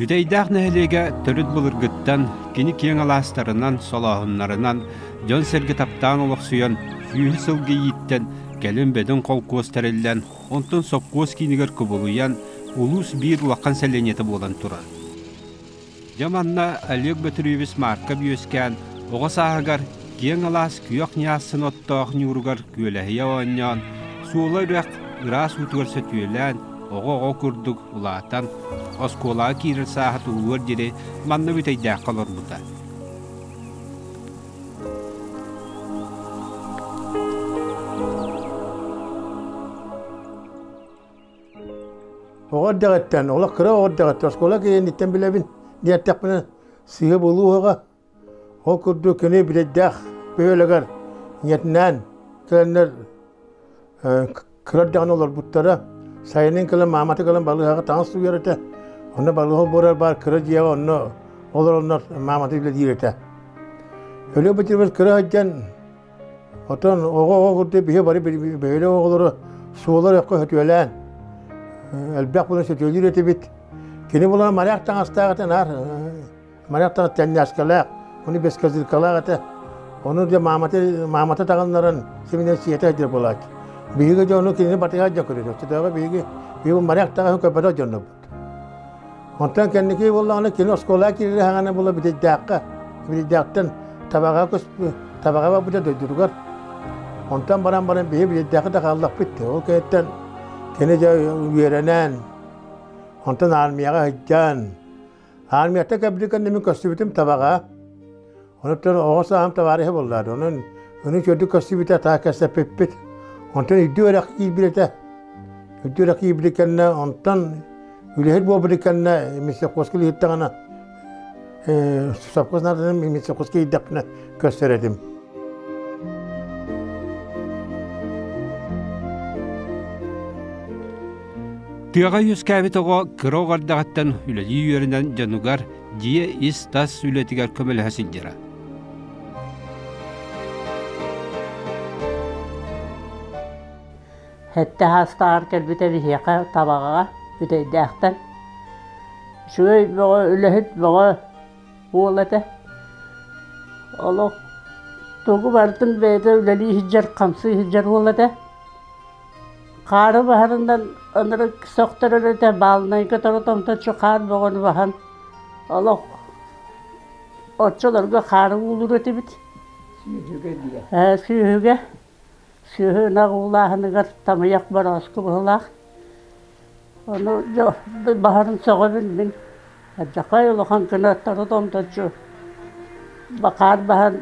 Бүтэйдээх нэһилиэгэ төрүт былыргыттан кини киэҥ алаастарынан, солооһуннарынан дьон-сэргэ таптаан олохсуйан, сүүһү сылгы ииттэн, кэлин бөдөҥ холкуос тэриллэн, онтон сопхуос киинигэр кубулуйан, улуус биир улахан сэлиэнньэтэ буолан турар. Дьэ манна Олег Бөтүрүөбүс Мааркап үөскээн, оҕо сааһыгар киэҥ алаас күөх ньаассын оттоох ньууругар күөлэһийэ оонньоон, суола үрэх ыраас уутугар сөтүөлээн, оҕо-оҕо курдук улаатан, оскуолаҕа киирэр сааһа туолуор диэри манна Бүтэйдээххэ олорбута. Оҕо эрдэҕиттэн, олох кыра оҕо эрдэҕиттэн оскуола киһиниттэн билэбин диэттэхпинэ сыыһа буолуоҕа. Ол курдук кини Бүтэйдээх бөһүөлэгэр ийэтинээн кэлэннэр кыра эрдэҕинэ олорбуттара. Сайынын кэлэн маамата кэлэн балыыһаҕа таҥас сууйар этэ. Онно балыыһа олбуорар баар кыра дьиэҕэ онно олороннор маамата үлэлиир этэ. Өлүө Петрович кыра сылдьан Оттон оҕо-оҕо курдук биһи бары бөһүөлэк оҕолоро суолар өккө сөтүөлээн элбэх буолан сөтүөлүүр этибит. Кини буолан моряк таҥастаах этэ наар моряк таҥас тэлняшкалаах, ону бескозыркалаах этэ. Ону дьэ маамата маамата таҕыннаран симинэн сиэтэ сылдьар буолааччы. Биһиги дьэ ону кинини батыһа дьэ көрүө. Оччотооҕу биһиги биһиги моряк таҥаһын көрбөтөх дьоннорбут. Онтон кэнники буоллаҕына кини оскуолаҕа киирэр хаҥана буола Бүтэйдээххэ, Бүтэйдээхтэн Табаҕа көспү, Табаҕа барбыта дойдутугар. Онтон баран баран биһи Бүтэйдээххэ да хааллахпыт. Ол кэнниттэн кини дьэ үөрэнэн, онтон армияҕа сылдьан, армияттан кэлбит кэннэ мин көстүбүтүм Табаҕа. Онуттан оҕо сааһым табаарыһа буоллар. Онон ону үчүгэйдик көрсүбүтэ, таах кэпсэппиппит. Онтон үрдүк үөрэх киирбит этэ. Үрдүк үөрэх киирбит кэннэ, онтон үлэһит буолбут кэннэ Миссехозка үлэһиттэҕинэ, совхоз наадатын Миссехозка киирдэхпинэ көрсөр этим. Тыаҕа үөскээбит оҕо кыра оҕо эрдэҕиттэн үлэлии үөрэнэн дьонугар дьиэ ис-тас үлэтигэр көмөлөһө сылдьара. Сэттэ саастааҕар кэлбитэ биһиэхэ Табаҕаҕа Бүтэйдээхтэн. Үчүгэй бөҕө, үлэһит бөҕө уол этэ. Олох тугу барытын бэйэтэ үлэлии сылдьар, хамсыы сылдьар уол этэ. Хаары баһарынан ынырык сөхтөрөр этэ, баалынайга торотомточчу хаар бөҕөнү баһан олох оччолорго хаары уулуур этибит. Сүөһүгэ диэ. Ээ, сүөһүгэ. Сүөһү ынах уулааһыныгар тамыйах борооску быһыылаах. Ону баһарын сөҕөбүн мин. Алдьархай улахан гына торотомточчу хаар баһан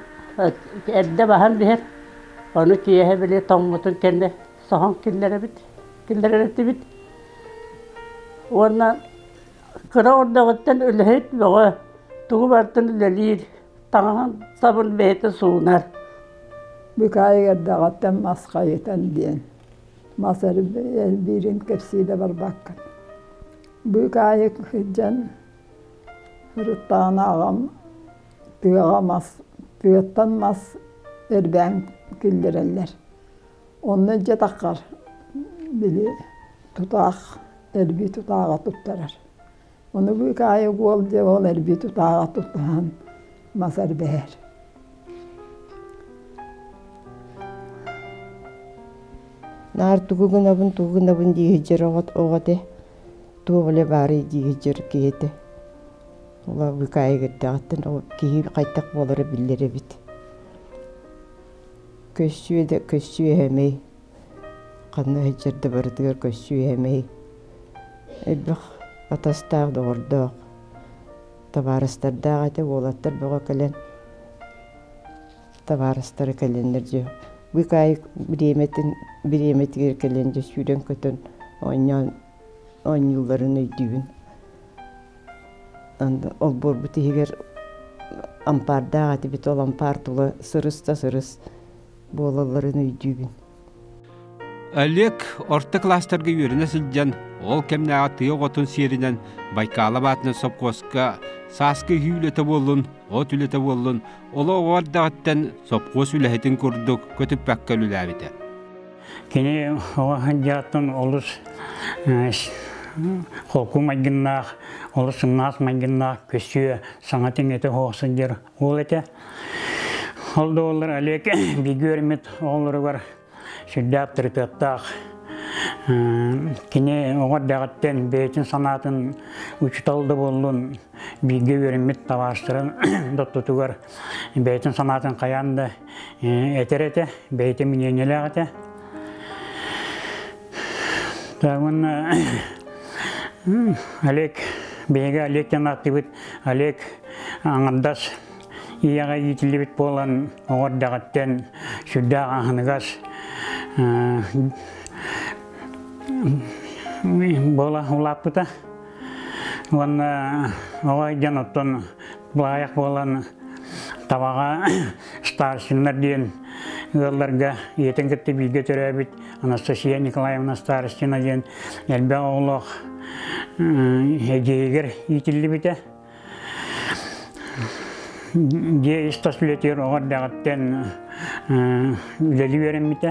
эрдэ баһан биһэр. Ону киэһэ били тоҥмутун кэннэ соһон киллэрэбит, киллэрэр этибит. Уонна кыра ордоҕуттан үлэһит бөҕө, тугу барытын үлэлиир, таҥаһын сабын бэйэтэ суунар. Быкаайык эрдэҕиттэн мас хайытан диэн мас эрбиирин кэпсии да барбаккын. Быыкаайык сылдьан сырыттаҕына аҕам тыаҕа мас тыаттан мас эрбээн киллэрэллэр. Онно илдьэ таххар били тутаах эрбии тутааҕа туттарар. Ону быыкаайык уол дьэ ол эрбии тутааҕа тутуһан мас эрбэһэр. Наар тугу гынабын, тугу гынабын дии сылдьар оҕо этэ. Туох үлэ баарый дии сылдьар киһи этэ. Ула быыкаайык эрдэҕиттэн киһи хайдах буолара биллэр эбит. Көссүө да көссүө эһэмэй, ханна сылдьар да барытыгар көссүө эһэмэй. Элбэх атастаах, доҕордоох, табаарыстардаах этэ, уолаттар бөҕө кэлэн табаарыстара кэлэннэр дьэ Быыкаайык бириэмэтин бириэмэтигэр кэлэн дьэ сүүрэн-көтөн оонньоон оонньуулларын өйдүүбүн. Олбуорбут иһигэр ампаардаах этибит, ол ампаар тула сырыс да сырыс буолалларын өйдүүбүн. Олег орто кылаастарга үөрэнэ сылдьан, ол кэмнээҕи тыа оҕотун сиэринэн Байкаала баатынан сопхуоска сааскы ыһыы үлэтэ буоллун, от үлэтэ буоллун, олох оҕо эрдэҕиттэн сопхуос үлэһитин курдук көтүппэккэ үлэлээбитэ. Кини оҕо сылдьааттан олус холку майгыннаах, олус сымнаҕас майгыннаах, көссүө саҥа тиҥэтэ суох сылдьар уол этэ. Ол да буоллар Олег бииргэ үөрэммит оҕолоругар сүрдээх авторитеттаах. Кини оҕо эрдэҕиттэн бэйэтин санаатын учуутал да буоллун, бииргэ үөрэммит табаарыстарын доттутугар бэйэтин санаатын хайаан да этэр этэ, бэйэтэ мнениелээх этэ. Уонна Олег, биһиги Олег диэн ааттыыбыт. Олег аҥардас ийэҕэ иитиллибит буолан оҕо эрдэҕиттэн сүрдээх аһыныгас буола улааппыта. Уонна оҕо дьон оттон былаайах буолан табаҕа Старостиннар диэн ыалларга ийэтин кытта бииргэ төрөөбүт Анастасия Николаевна Старостина диэн элбэх оҕолоох эдьиийигэр иитиллибитэ. Дьиэ ис-тас үлэтигэр оҕо эрдэҕиттэн үлэлии үөрэммитэ.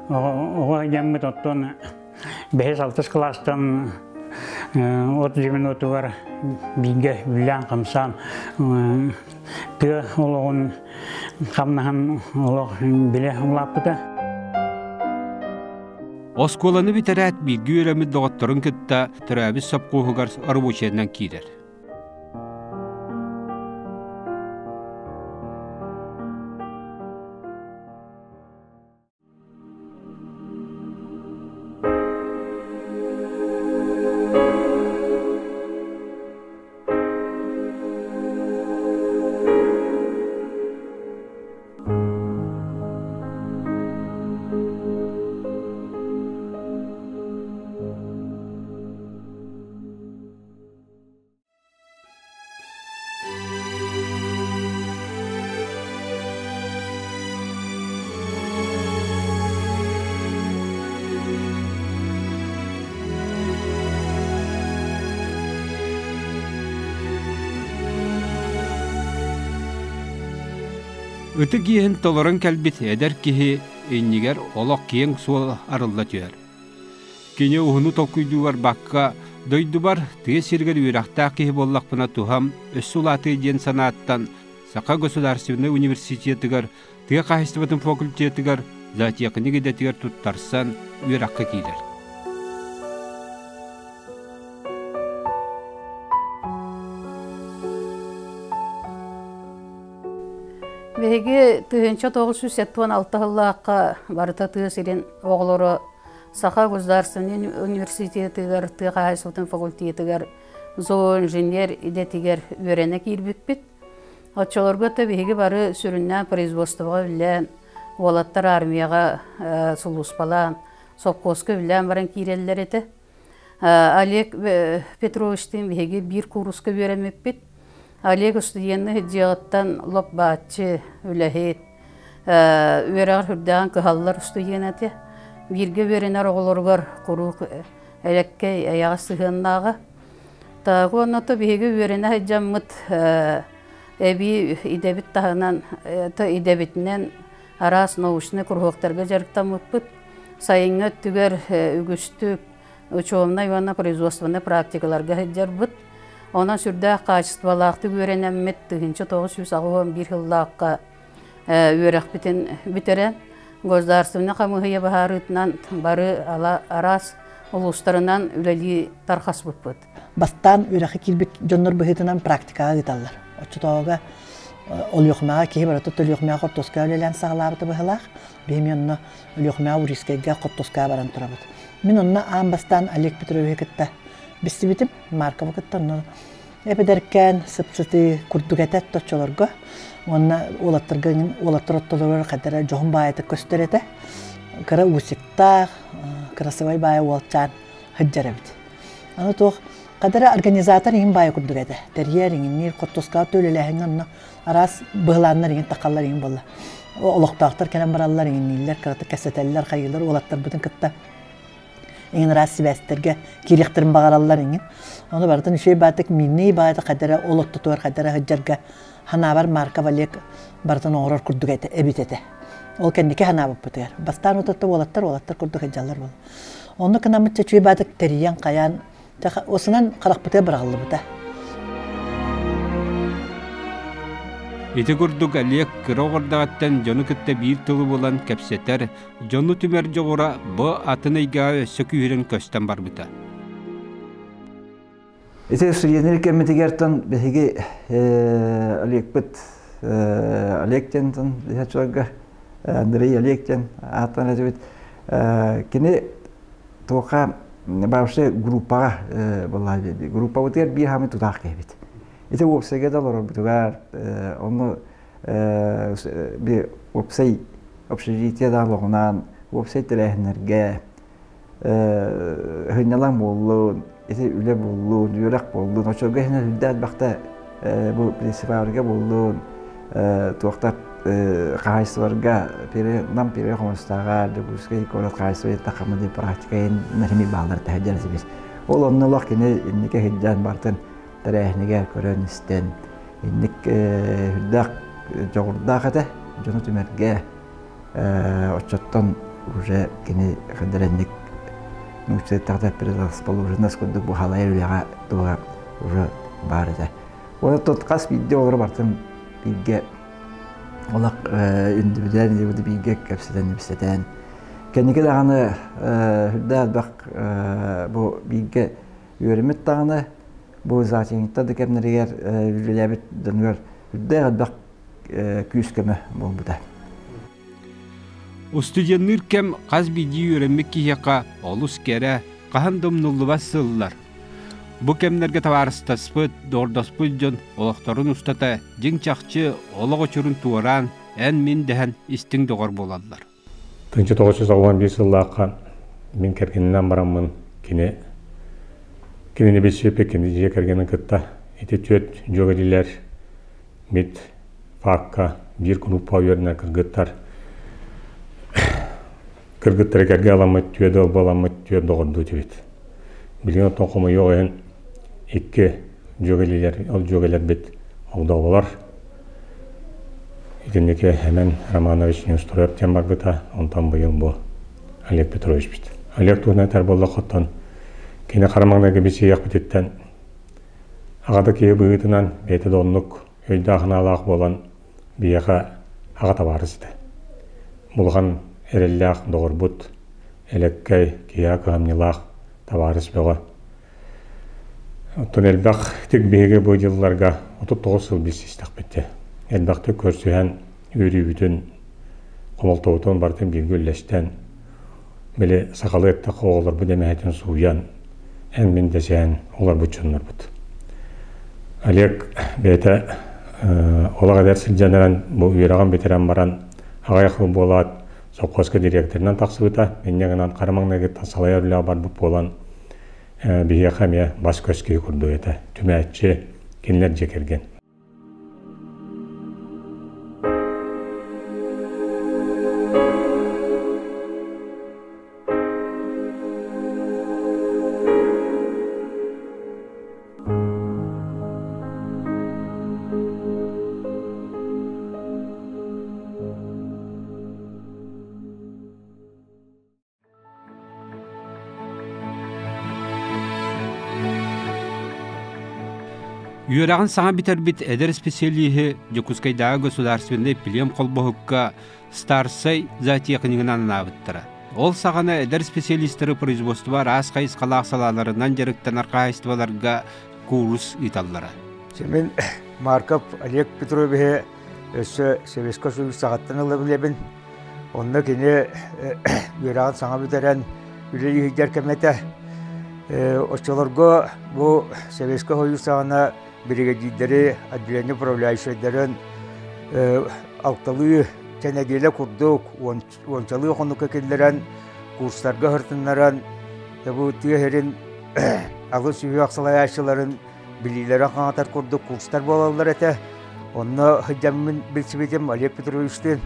Оҕо дьаммыт оттон бэһис-алтыс кылаастан от минутугар бииргэ үлэлээн-хамсаан тыа олоҕун хамнаһын олох билэ улааппыта. Оскуоланы бүтэрээт бииргэ үөрэммит доҕотторун кытта төрөөбүт сопхуоһугар рабочайынан киирэр. Ытык иэһин толорон кэлбит эдэр киһи иннигэр олох киэҥ суол арылла түһэр. Кини уһуну толкуйдуу барбакка, дойдубар тыа сиригэр үөрэхтээх киһи буоллахпына туһам өссө улаатыа диэн санааттан Саха государственнай университетыгар тыа хаһаайыстыбатын факультетыгар зоотехник идэтигэр туттарсан үөрэххэ киирэр. Биһиги 1976 сыллаахха барыта тыа сирин оҕолоро Саха государственнай университетыгар тыа хаһаайыстыбатын факультетыгар зооинженер идэтигэр үөрэнэ киирбиппит. Оччолорго да биһиги бары сүрүннээн производствоҕа үлэлээн, уолаттар армияҕа сулууспалаан, сопхуоска үлэлээн баран киирэллэр этэ. Олег Петровичтыын биһиги биир кууруска үөрэммиппит. Олег студенный дьиэҕиттэн лоп-бааччы үлэһит, үөрэҕэр сүрдээҕин кыһаллар студент этэ. Бииргэ үөрэнэр оҕолоругар куруук элэккэй, эйэҕэс сыһыаннааҕа. Так уонна то биһиги үөрэнэ сылдьаммыт эбии идэбит таһынан идэбитинэн араас научнай куруһуоктарга дьарыктаммыппыт. Сайыҥҥы өттүгэр үгүстүк учебнай уонна производственнай практикаларга сылдьарбыт. Онон сүрдээх хаачыстыбалаахтык үөрэнэммит 1981 сыллаахха үөрэхпитин бүтэрэн, государственнай хамыыһыйа быһаарыытынан бары араас улуустарынан үлэлии тарҕаспыппыт. Бастаан үөрэххэ киирбит дьоннор быһыытынан практикаҕа ыыталлар. Оччотооҕуга Өлүөхүмэҕэ киһи барыта Өлүөхүмэҕэ хортуоска үлэлээн саҕалаабыта быһыылаах. Биһи онно Өлүөхүмэҕэ Урийскайга хортуоскаҕа баран турабыт. Мин онно аан бастаан Олег Петровиһы кытта билсибитим, Марковы кытта онно. Эбэдэркээн сып-сытыы курдук этэ оччолорго. Уонна уолаттарга уолаттар оттолоругар хадара дьоһун баайата көстөр этэ. Кыра усиктаах, красивай баайа уолчаан сылдьар эбит. Аны туох хадара организатор иҥин баайа курдук этэ. Тэрийэр иҥинниир, хортуоскаҕа төлөлээһиҥҥэ онно араас быһылааннар иҥин тахаллар иҥин буолла. Олохтоохтор кэлэн бараллар иҥиннииллэр, кыратык кэпсэтэллэр, хайыылар уолаттарбытын кытта иҥин араас сибээстэргэ киириэхтэрин баҕараллар иҥин. Ону барытын үчүгэй баатык мииннэй баайта хайдара ол оттотугар хайдара сылдьарга ханаабар Марков Олег барытын оҥорор курдук этэ, эбит этэ. Ол кэнники ханаабыппытыгар. Бастаан утатта уолаттар уолаттар курдук сылдьаллар буолла. Онно кынаммыт чөчүй баатык тэрийэн хайаан осунан харахпытыгар быраҕыллыбыта. Ити курдук Олег кыра оҕордаҕыттан дьону кытта биир тылы булан кэпсэтэр, дьону түмэр дьоҕура бу атын эйгэҕэ өссө күүһүрэн көстөн барбыта. Ити студеннэр кэммитигэртэн биһиги Олегпыт Олег диэн биһэччилэргэ Андрей Олег диэн ааттан этибит. Кини туохха вообще группаҕа буолла группабытыгар биир хаамый тутаах киһибит. Ити уопсайга да олорорбутугар онно би уопсай общежитие да олоҕунаан уопсай тэрээһиннэргэ сынньалаҥ буоллун, ити үлэ буоллун, үөрэх буоллун, оччолорго иһинэн үрдээх элбэхтэ бу принципаларга буоллун, туохтар хаһаайыстыбаларга нам первый хомустааҕар Дьокуускай куорат хаһаайыстыба тахамы диэн практика нэһими бааллар тэһэдьэн сибис. Ол онно олох кини инники сылдьан бартын тэрээһинигэр көрөн-истэн инник үрдээх дьоҕурдаах этэ дьону түмэргэ оччоттон уже кини хэдэрэнник нуучча предрасположенность курдук бухалайар үлэҕэ туга уже баар этэ. Оны тот хас биирдии олоро бартын бииргэ олох индивидуальный бииргэ кэпсэтэн ипсэтэн кэнники даҕаны үрдээх элбэх бу бииргэ үөрэммит даҕаны бу зоотехниктар да кэмнэригэр үлэлээбит дьонугар үрдээх элбэх күүс-көмө буолбута. Устудьуоннуур кэм хас биирдии үөрэммит киһиэхэ олус кэрэ, хаһан да умнуллубат сыллар. Бу кэмнэргэ табаарыстаспыт, доҕордоспут дьон олохторун устата дьиҥ-чахчы олох очурун туораан, эн-мин дэһэн истиҥ доҕор буолаллар. 1991 сыллаахха мин кэргэнинэн бараммын кини кинини билсибиппит кини дьиэ кэргэнин кытта ити түөрт дьүөгэлиилэр мид факка биир группа үөрэнэр кыргыттар кыргыттары кэргэ аламмыт түөрт ыал буоламмыт түөрт доҕордуу этибит. Билигин оттон хомойуох иһин икки дьүөгэлиилэр ол дьүөгэлэрбит огдооболор Итинники Эмэн Романович Неустроев диэн барбыта, онтон быйыл бу Олег Петрович бит. Олег туһунан этэр буоллаххыттан кини хара маҥнайгы билсиһиэхпититтэн аҕа да киһи быһыытынан бэйэтэ да оннук өйдөөх-санаалаах буолан биһиэхэ аҕа табаарыс этэ. Улахан эрэллээх доҕорбут, элэккэй, киһиэхэ кыһамньылаах табаарыс бөҕө. Оттон элбэхтик биһиги бу дьылларга 39 сыл билсистэхпит дии. Элбэхтик көрсүһэн, үөрүүбүтүн, хомолтобутун барытын бииргэ үллэстэн, били сахалыы эттэххэ оҕолорбут эмэһэтин сууйан, эн-мин дэсэһэн олорбут дьоннорбут. Олег бэйэтэ олох эдэр сылдьан эрэн бу үөрэҕин бүтэрэн баран аҕыйах сыл буолаат сопхуоска дириэктэринэн тахсыбыта. Инньэ гынан хара маҥнайгыттан салайар үлэҕэ барбыт буолан биһиэхэ эмиэ бас-көс киһи курдук этэ. Түмээччи, кинилэр дьиэ кэргэн. Үөрэҕин саҥа бүтэрбит эдэр исписэлииһи Дьокуускайдааҕы государственнай плем холбоһукка старшай зоотехнигынан анаабыттара. Ол саҕана эдэр специалистары производство араас хайысхалаах салааларынан дьарыктанар хаһаайыстыбаларга куурус ыыталлара. Мин Марков Олег Петровиһы өссө Советскай Союз саҕаттан ыла билэбин. Онно кини үөрэҕин саҥа бүтэрэн үлэлии сылдьар кэмэ этэ. Оччолорго бу Советскай Союз саҕана биригэдьиирдэри, отделение управляющайдарын алталыы нэдиэлэ курдук уончалыы хонукка киллэрэн курстарга сырытыннаран бу тыа сирин алыс сүһүөх салайааччыларын билиилэрин хаҥатар курдук курстар буолаллар этэ. Онно сылдьаммын билсибитим Олег Петровичтыын.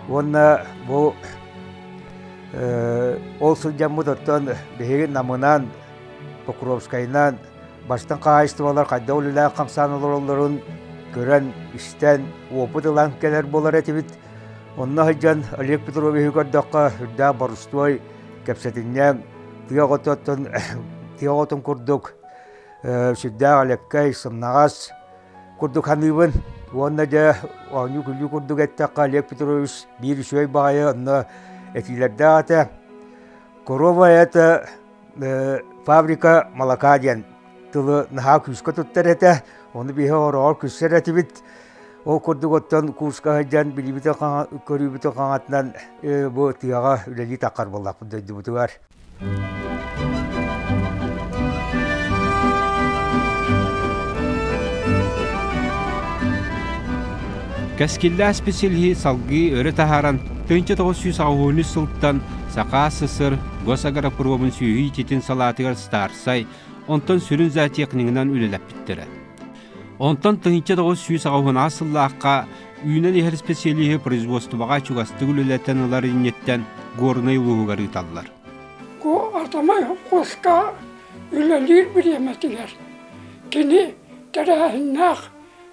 Уонна бу ол сылдьаммыт оттон биһиги Намынан, Покровскайынан бастыҥ хаһаайыстыбалар хайдах үлэлээх хамсаан олороллорун көрөн, истэн, уопут ылан кэлэр буолар этибит. Онно сылдьан Олег Петровиһы көрдөххө, үрдээх борустуой, кэпсэтинньэҥ, тыа оҕототтон тыа оҕотун курдук сүрдээх элэккэй, сымнаҕас курдук саныыбын. Уонна дьэ оонньуу-күлүү курдук эттэххэ, Олег Петрович биир үчүгэй баҕайы онно этиилэрдээх этэ. Корова это фабрика молока диэн тылы наһаа күүскэ туттар этэ. Ону биһи ороҕор күссэр этибит. Ол курдук оттон курска сылдьан билиибитин көрүүбүтүн хаҥатынан бу тыаҕа үлэлии таххар буоллахпыт дойдубутугар. Кэскиллээх специалиһи салгыы өрө таһааран 1983 сылтан Саха СССР Госагропромун сүөһү иитиитин салаатыгар старсай, онтон сүрүн зоотехнигынан үлэлэппиттэрэ. Онтон 1998 сыллаахха үүнэн иһэр специалиһы производствоҕа чугастык үлэлэтэн ылар инниттэн Горнай улууһугар ыыталлар. Бу Атамай холкуоска үлэлиир бириэмэтигэр кини тэрээһиннээх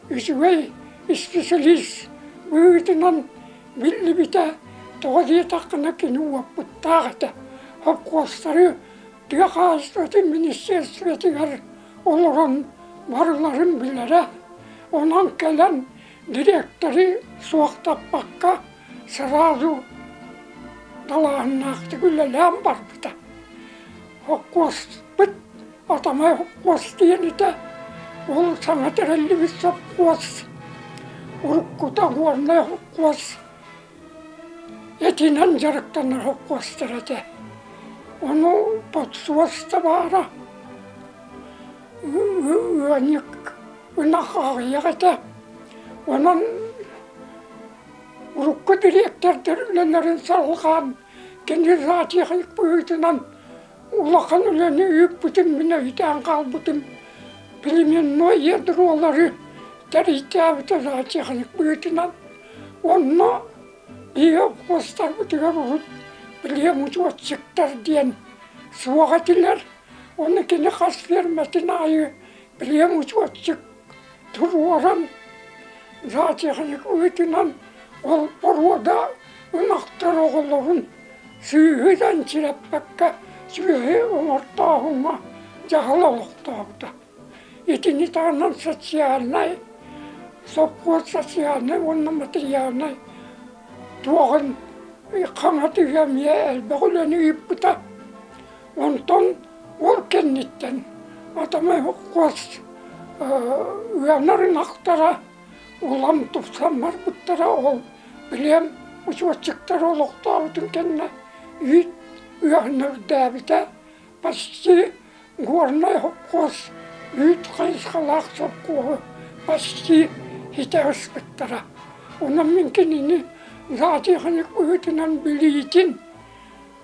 үчүгэй исписэлиис быһыытынан биллибитэ, тоҕо диэтэххинэ кини уоппуттаах этэ. Холкуостары тыа хаһаайыстыбатын министиэристибэтигэр олорон барыларын билэрэ. Онон кэлэн дириэктэри суохтаппакка сразу далааһыннаахтык үлэлээн барбыта. Холкуоспут Атамай холкуос диэн этэ. Ол саҥа тэриллибит сопхуос уруккута Горнай холкуос этинэн дьарыктанар холкуостар этэ. Ону подсуос да баара, ыанньык ынах аҕыйах этэ. Онон урукку дириэктэрдэр үлэлэрин салҕаан кини зоотехник быһыытынан улахан үлэни ыыппытым, мин өйдөөн хаалбытым. Племенной ядролары тэрийтээбитэ зоотехник быһыытынан. Онно биһиги холкуостарбытыгар урут племучетчиктар диэн суох этилэр. Ону кини хас ферматын аайы племучетчик туруоран зоотехник быһыытынан ол боруода ынахтар оҕолорун сыыһынан чирэппэккэ сүөһү оҥортооһуҥҥа дьаһал олохтообута. Итини таһынан социальнай, сопхуос социальнай уонна материальнай туоҕун хаҥатыыга эмиэ элбэх үлэни ыыппыта. Онтон ол кэнниттэн Атамай холкуос ыанар ынахтара улам тупсан барбыттара ол билиэм учуотчуктар олохтообутун кэннэ үүт ыаһына үрдээбитэ почти Горнай холкуос үүт хайысхалаах сопхуоһу почти хитэ ыспыттара. Онон мин кинини зоотехник быһыытынан билиитин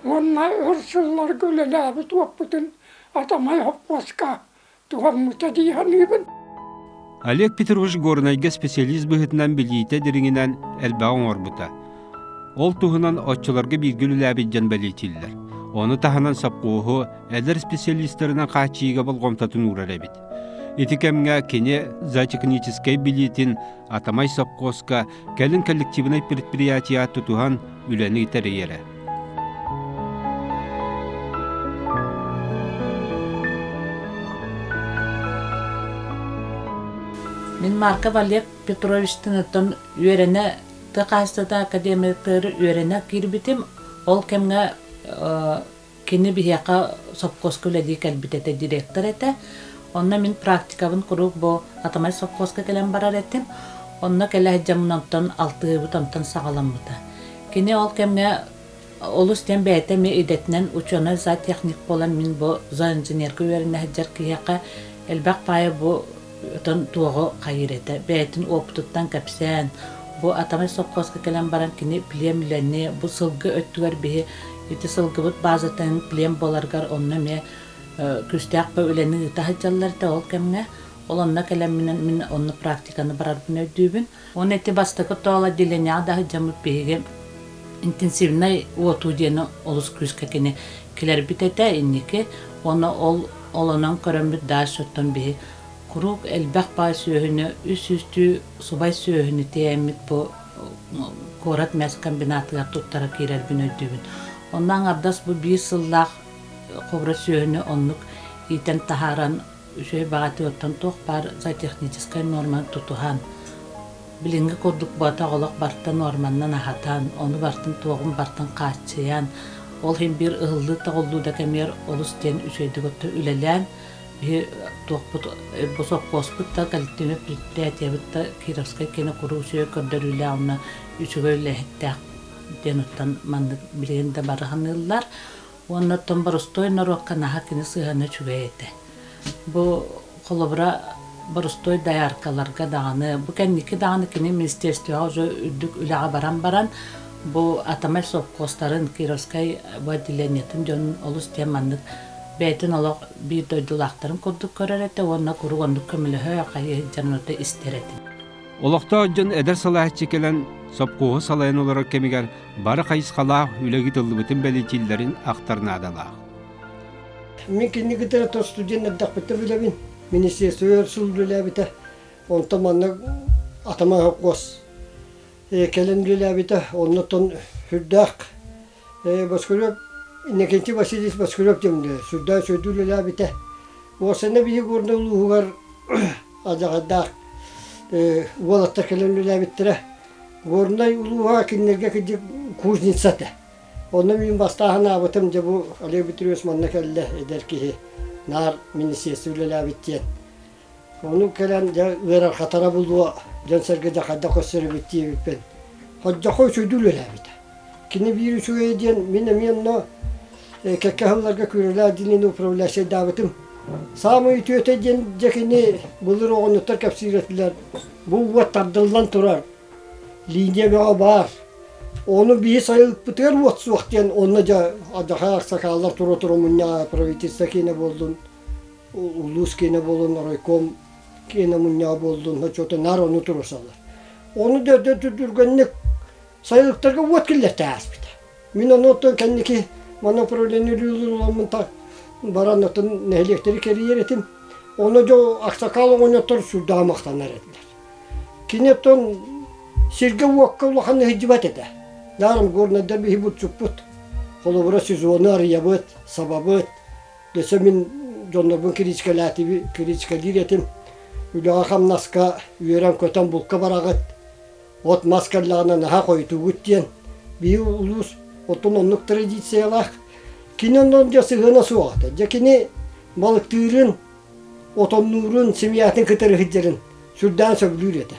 уонна өр сылларга үлэлээбит уоппутун Атамай холкуоска туһаммыта дии саныыбын. Олег Петрович Горнайга специалист быһыытынан билиитэ дириҥинэн элбэҕи оҥорбута. Ол туһунан оччолорго бииргэ үлэлээбит дьон бэлиэтииллэр. Ону таһынан сопхуоһу эдэр специалистарынан хааччыйыыга болҕомтотун уурар эбит. Ити кэмҥэ кини зоотехническэй билиитин Атамай сопхуоска кэлин коллективнай предприятие тутуһан үлэни тэрийэрэ. Мин Марков Олег Петровичтын оттон үөрэнэ тыа хаһаайыстыбата академиятыгар үөрэнэ киирбитим. Ол кэмҥэ кини биһиэхэ сопхуоска үлэлии кэлбит этэ, директор этэ. Онно мин практикабын куруук бу Атамай сопхуоска кэлэн барар этим. Онно кэлэ сылдьаммын онтон алтыһыыбыт онтон саҕаламмыта. Кини ол кэмҥэ Олус диэн бэйэтэ эмиэ идэтинэн учуонай зоотехник буолан мин бу зооинженергэ үөрэнэ сылдьар киһиэхэ элбэх паайа бу отон туоҕу хайыыр этэ. Бэйэтин опытыттан кэпсээн, бу Атамай сопхуоска кэлэн баран кини плем үлэни, бу сылгы өттүгэр биһи ити сылгыбыт базатын плем буоларыгар онно эмиэ күүстээх бу үлэни ыыта сылдьаллар этэ ол кэмҥэ. Ол онно кэлэмминэн мин онно практиканы барарбын өйдүүбүн. Уонна ити бастакы тоол отделениеҕа да сылдьаммыт биһиги интенсивнэй уотуу диэни олус күүскэ кини килэрбит этэ инники. Уонна ол ол онон көрөммүт дальше оттон биһи куруук элбэх баай сүөһүнү үс сүүстүү субай сүөһүнү тиэйэммит бу куорат мясокомбинатыгар туттара киирэрбин өйдүүбүн. Онно аҥардас бу биир сыллаах хобура сүөһүнү оннук иитэн таһааран үчүгэй баҕайытык оттон туох баар зоотехническай нуорманы тутуһан, билиҥҥи курдук буотах олох барыта нуорманнан аһатан, ону барытын туоҕун барытын хааччыйан, ол иһин биир ыһыллыы-тоҕуллуу да кэмигэр олус диэн үчүгэйдик отто үлэлээн, биһи туохпут бу сопхуоспут да коллективнай предприятиебыт да Кировскай киэнэ куруук үчүгэй көрдөрүүлээх уонна үчүгэй үлэһиттээх диэн оттон маннык билигин да бары саныыллар. Уонна оттон боростуой норуокка наһаа кини сыһыана үчүгэй этэ. Бу холобура боростуой дояркаларга даҕаны, бу кэнники даҕаны кини министерствоҕа уже үрдүк үлэҕэ баран баран, бу Атамай сопхуостарын, Кировскай бу отделениетын дьонун олус диэн маннык бэйэтин олох биир дойдулаахтарын курдук көрөр этэ уонна куруук оннук көмөлөһө, хайыы сылдьан ону истэр этим. Олохтоох дьон эдэр салайааччы кэлэн сопхуоһу салайан олорор кэмигэр бары хайысхалаах үлэ ыытыллыбытын бэлиэтииллэрин ахтар наадалаах. Мин кинини кытары то студент эрдэхпиттэн билэбин. Министерство өр сыл үлэлээбитэ. Онтон манна Атаман холкуос кэлэн үлэлээбитэ. Оннуттан сүрдээх Баскырев Иннокентий Васильевич Баскырев диэн сүрдээх үчүгэйдик үлэлээбитэ. Уопсайынан биһиги Горнай улууһугар алдьархайдаах уолаттар кэлэн үлэлээбиттэрэ. Горнай улууһа кинилэргэ кырдьык кузница этэ. Онно мин бастааһын аабытым, дьэ бу Олег Петрович манна кэллэ, эдэр киһи, наар министерство үлэлээбит диэн. Ону кэлэн дьэ ыарархатара булуо, дьон-сэргэ дьэ хайдах көрсөр эбит диэбиппин. Ходдьоххо үчүгэйдик үлэлээбитэ. Кини биир үчүгэйэ диэн мин эмиэ онно кэккэ сылларга күрэлээх диэн управляющайдаабытым. Саамай үтүөтэ диэн дьэ кини былыр оҕонньоттор кэпсиир этилэр. Бу уот тардыллан турар, линия бөҕө баар. Ону биһи сайылыкпытыгар уот суох диэн онно дьэ алдьархай аксакааллар тура-тура мунньаҕа правительство киэнэ буоллун, улуус киэнэ буоллун, райком киэнэ мунньаҕа буоллун, оччото наар ону туруорсаллар. Ону да түргэнник сайылыктарга уот киллэртэ ааспыта. Мин ону оттон кэнники манна управление үлэлиир баран оттон нэһилиэктэри кэрийэр этим. Ону дьо аксакаал оҕонньоттор сүрдээх махтанар этилэр. Кини оттон сиргэ-уокка улахан ыһыдьыбат этэ. Даром горнайдар биһи булчуппут. Холобура сезону арыйабыт, сабабыт. Дөссө мин дьоннорбун критикалиир этим. Үлэҕэ-хамнаска үөрэн-көтөн булка бараҕыт. От-мас кэллэҕинэ наһаа хойутуугут диэн биһи улуус оттон оннук традициялаах. Кини онон дьэ сыһыана суох этэ. Дьэ кини балыктыырын, отоннуурун, семьятын кытары сылдьарын сүрдээн сөбүлүүр этэ.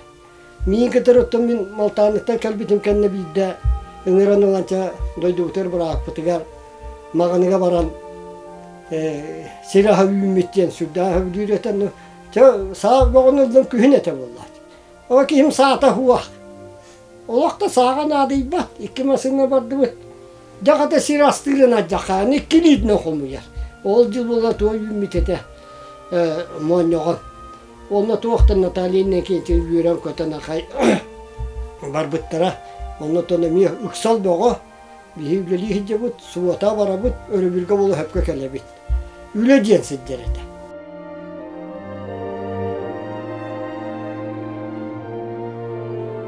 Миин кытары оттон мин Малтааныттан кэлбитим кэннэ биирдэ ыҥыран ыланча дойдубутугар бырааппытыгар Маҕаныга баран сир аһа үүммүт диэн сүрдээх сөбүлүүр этэ. Чэ саа бөҕөнү ыллым күһүн этэ буоллаат. Ол киһим саата суох. Олох да сааҕа наадыйбат. Икки массыына бардыбыт. Дьаҕата сир астыырын алдьахааны икки илиитинэн хомуйар. Ол дьыл буола туох үүммүт этэ моонньоҕон. Онно туохтан Наталья Иннокентьевна үөрэн-көтөн ахай барбыттара. Оннотон эмиэ ыксал бөҕө. Биһи үлэлии сылдьабыт, субуота барабыт, өрөбүлгэ буола сөпкө кэлэбит. Үлэ диэн сылдьар этэ.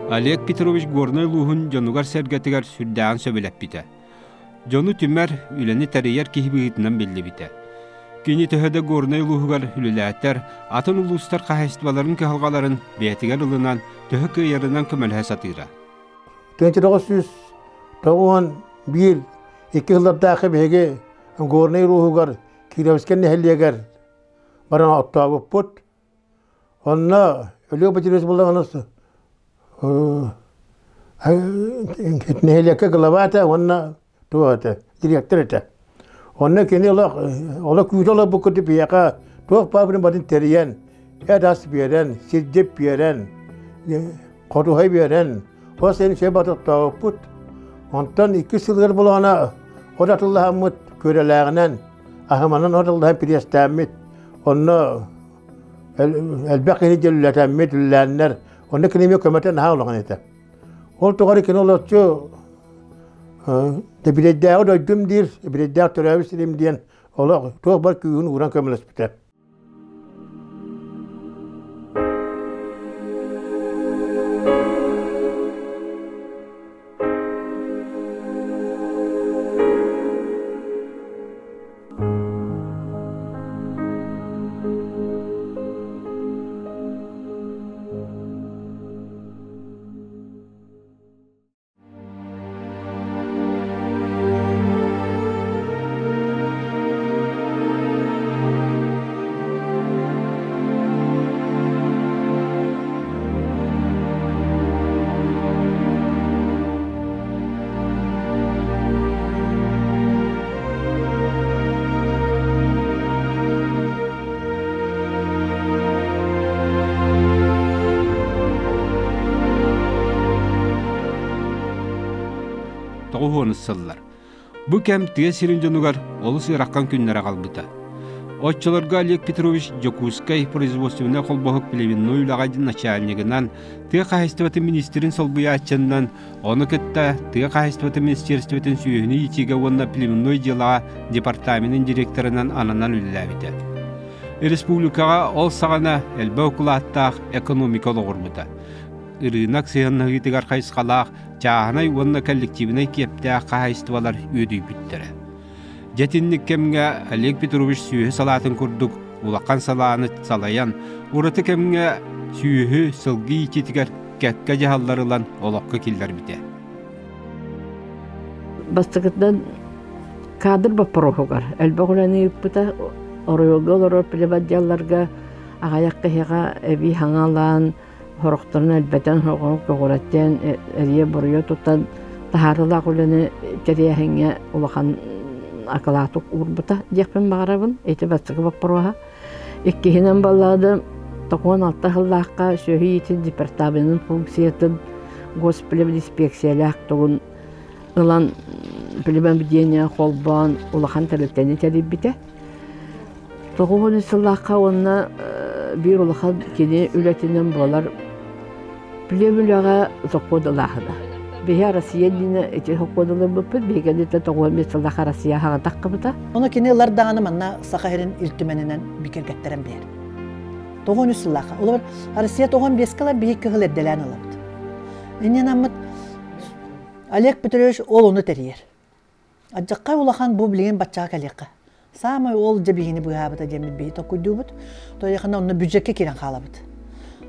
Олег Петрович Горнай улууһун дьонугар-сэргэтигэр сүрдээҕин сөбүлэппитэ. Дьону түмэр, үлэни тэрийэр киһи быһыытынан биллибитэ. Кини төһө да Горнай улууһугар үлэлээтэр, атын улуустар хаһаайыстыбаларын кыһалҕаларын бэйэтигэр ылынан, төһө кыайарынан көмөлөһө сатыыра. 1991 икки сыллардаахы биһиги Горнай улууһугар Кировскай нэһилиэгэр баран оттообуппут. Онно Өлүө Петрович буоллаҕына нэһилиэккэ глава этэ уонна туох этэ, директор этэ. Онно кини олох олох күүтэ олорбут курдук биһиэхэ туох баабырын барын тэрийэн, эт ас биэрэн, сирдьит биэрэн, хотуһай биэрэн, хос эн сэ батыктаабыппыт. Онтон икки сылыгар булаҕына от атыллаһаммыт күрэлээҕинэн, аһыманан от атыллаһан пириэстээммит. Онно элбэх киһи дьөллөтэммит, үллээннэр, онно кини эмиэ көмөтө наһаа улахан этэ. Ол тухары кини олоччу Дэбирэйдээҕи дойдум диир, Дэбирэйдээх төрөөбүт сирим диэн олох туох бар күүһүн ууран көмөлөспүтэ. Тоҕуһуонус сыллар. Бу кэм тыа сирин дьонугар олус ыарахан күннэр аҕалбыта. Оччолорго Олег Петрович Дьокуускай производственнай холбоһук племенной үлэҕэ начальнигынан, тыа хаһаайыстыбатын министрин солбуйааччыннан, ону кытта тыа хаһаайыстыбатын министерствотын сүөһүнү иитиигэ уонна племенной дьыалаҕа департаменын директорынан ананан үлэлээбитэ. Республикаҕа ол саҕана элбэх укулааттаах экономика олоҕурбута. Ырыынак сыһыаннаһыытыгар хайысхалаах чааһынай уонна коллективнай киэптээх хаһаайыстыбалар үөдүйбүттэрэ. Дьэ итинник кэмҥэ Олег Петрович сүөһү салаатын курдук улахан салааны салайан, ураты кэмҥэ сүөһү, сылгы иитиитигэр кэккэ дьаһаллар ылан олоххо киллэрбитэ. Бастакытынан кадр боппуруоһугар элбэх үлэни ыыппыта. Оройуолга олорор плебодделларга аҕыйах киһиэхэ эбии хаҥалаан, сорохторун элбэтэн, сороҕун көҕүрэттэн, эрийэ-буруйа тутан таһаарыылаах үлэни тэрийээһиҥҥэ улахан акылааты уурбута диэхпин баҕарабын. Ити бастакы боппуруоһа. Иккиһинэн баллаады 96 сыллаахха сүөһү иитин департаменын функциятын госплебинспекциялаах тугун ылан плебобедение холбоон улахан тэрилтэни тэрийбитэ. 90 сыллаахха уонна биир улахан кини үлэтинэн буолар племүлэҕэ сокуон ылааһына. Биһи Россия дине ити сокуон ылыммыппыт, биһиги 95 сыллаах Россия хаҥа таххыбыта. Ону кини ылар даҕаны манна Саха сирин Ил Түмэнинэн бигэргэттэрэн биэр. 93 сыллаахха. Олор Россия 95 ылар биһи кыһыл эрдэлээн ылабыт. Иннинаммыт Олег Петрович ол ону тэрийэр. Адьакка улахан бу билигин баччаҕа кэлиэххэ. Саамай ол дьэ биһини быыһаабыта диэммит биһи толкуйдуубут. Тойохына онно бюджекка киирэн хаалабыт.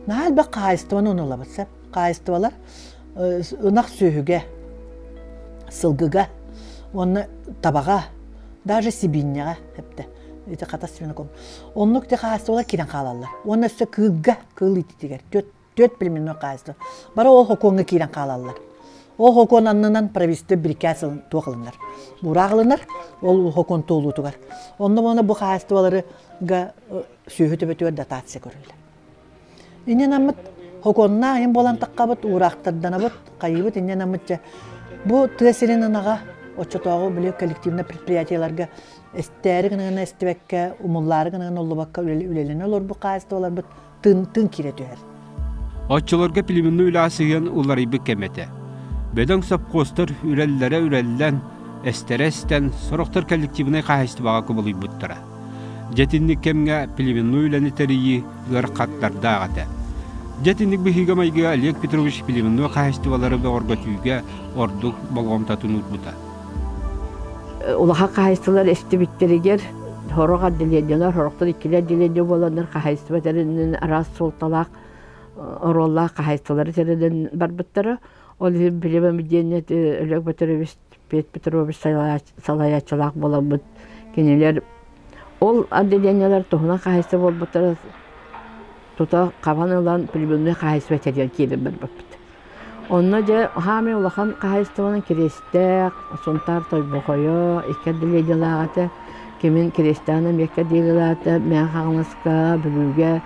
Наһаа элбэх хаһаайыстыбаны ону ылабыт сөп. Хаһаайыстыбалар ынах сүөһүгэ, сылгыга уонна табаҕа, даже сибиинньэҕэ эптэ. Ити хатас свиноком. Оннук те хаһаайыстыбалар киирэн хаалаллар. Уонна өссө кыылга, кыыл иититигэр түөрт племенной хаһаайыстыба. Бары ол хокуоҥҥа киирэн хаалаллар. Ол хокуон аннынан правительство бирикээс туох ылынар. Бураах ылынар, ол хокуон туолуутугар. Онно уонна бу хаһаайыстыбаларыга сүөһү төбөтүгэр дотация көрүллэр. Иннин аммыт хокуоннаах айан буолан таххабыт, уураахтарданабыт, хайыыбыт иннин аммыт дьэ бу тыа сирин ынаҕа оччотооҕу били коллективнай предприятиеларга эстээри гына эстибэккэ, умуллаары гына оллубакка үлэлэнэ олорбут хаһаайыстыбаларбыт тын тын киирэ түһэр. Оччолорго племенной үлэҕэ сыһыан уларыйбыт кэм этэ. Бөдөҥ сопхуостар үрэллэрэ үрэллэн, эстэрэ эстэн, сорохтор коллективнай хаһаайыстыбаҕа кубулуйбуттара. Дьэ итинник кэмҥэ племенной үлэни тэрийии ыарахаттардаах этэ. Дьэ итинник быһыыга-майгыга Олег Петрович племенной хаһаайыстыбалары бөҕөргөтүүгэ ордук болҕомтотун уурбута. Улахан хаһаайыстыбалар эстибиттэригэр сорох отделениелар, сорохтор иккилэр отделение буоланнар хаһаайыстыба тэринэн араас суолталаах оруоллаах хаһаайыстыбалары тэринэн барбыттара. Ол иһин билимэм диэн Олег Петрович Петр Петрович салайааччылаах буоламмыт кинилэр ол отделениелар туһунан хаһаайыстыба буолбуттара тута хабан ылан племенной хаһаайыстыба тэрийэн киирэн барбыппыт. Онно дьэ хаамай улахан хаһаайыстыбанан Кириэстээх, Сунтаар Тойбохойо икки отделениелаах этэ. Кимин Кириэстээҕинэн биэккэ отделениелаах Мэҥэ Хаҥаласка, Бүлүүгэ.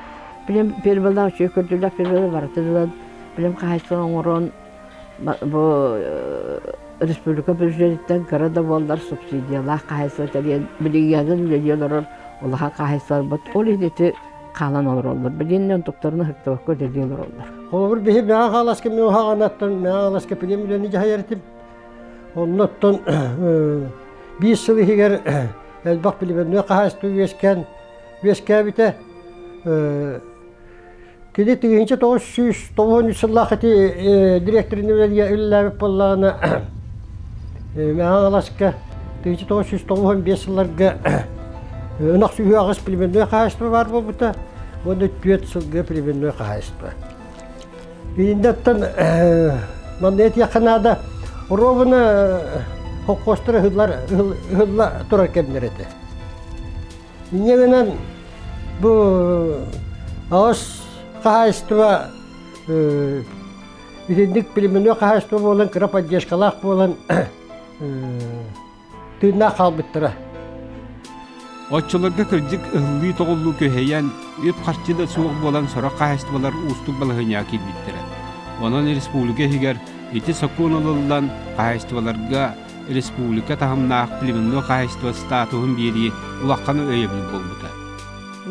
Билим фермалаах үчүгэй көрдүүлээх фермалар барыта ылан билим хаһаайыстыба оҥорон бу республика бюджетиттэн кыра да буоллар субсидиялаах хаһаайыстыба тэрийэн билигин үлэлии олорор улахан хаһаайыстыбаларбыт ол иһин ити хаалан олороллор. Билигин онтуктарын ыһыктыбакка үлэлии олороллор. Холобур, биһи Мэҥэ Хаҥаласка мин уһаҕанаттан Мэҥэ Хаҥаласка билим үлэни дьаһайар этим. Оннуттан биир сыл иһигэр элбэх племенной хаһаайыстыба үөскээн үөскээбитэ. Кини 1993 сыллаах ити директорын үлэлээбит буоллаҕына Мэҥэ Хаҥаласка 1995 сылларга ынах сүһү аҕыс племенной хаһаайыстыба баар буолбута уонна түөрт сылга племенной хаһаайыстыба. Бирииндэттэн манна этиэххэ наада, ровно холкуостар ыһылла турар кэмнэр этэ. Инньэ гынан бу аҕыс хаһаайыстыба итинник племенной хаһаайыстыба буолан, кыра поддержкалаах буолан тыыннаах хаалбыттара. Оччолорго кырдьык ыһыллыы-тоҕуллуу күһэйэн, үп-харчы да суох буолан сорох хаһаайыстыбалар уустук балаһыанньаҕа киирбиттэрэ. Онон республика иһигэр ити сокуон ылыллан, хаһаайыстыбаларга республика таһымнаах племенной хаһаайыстыба статуһун биэрии улахан өйөбүл буолбута.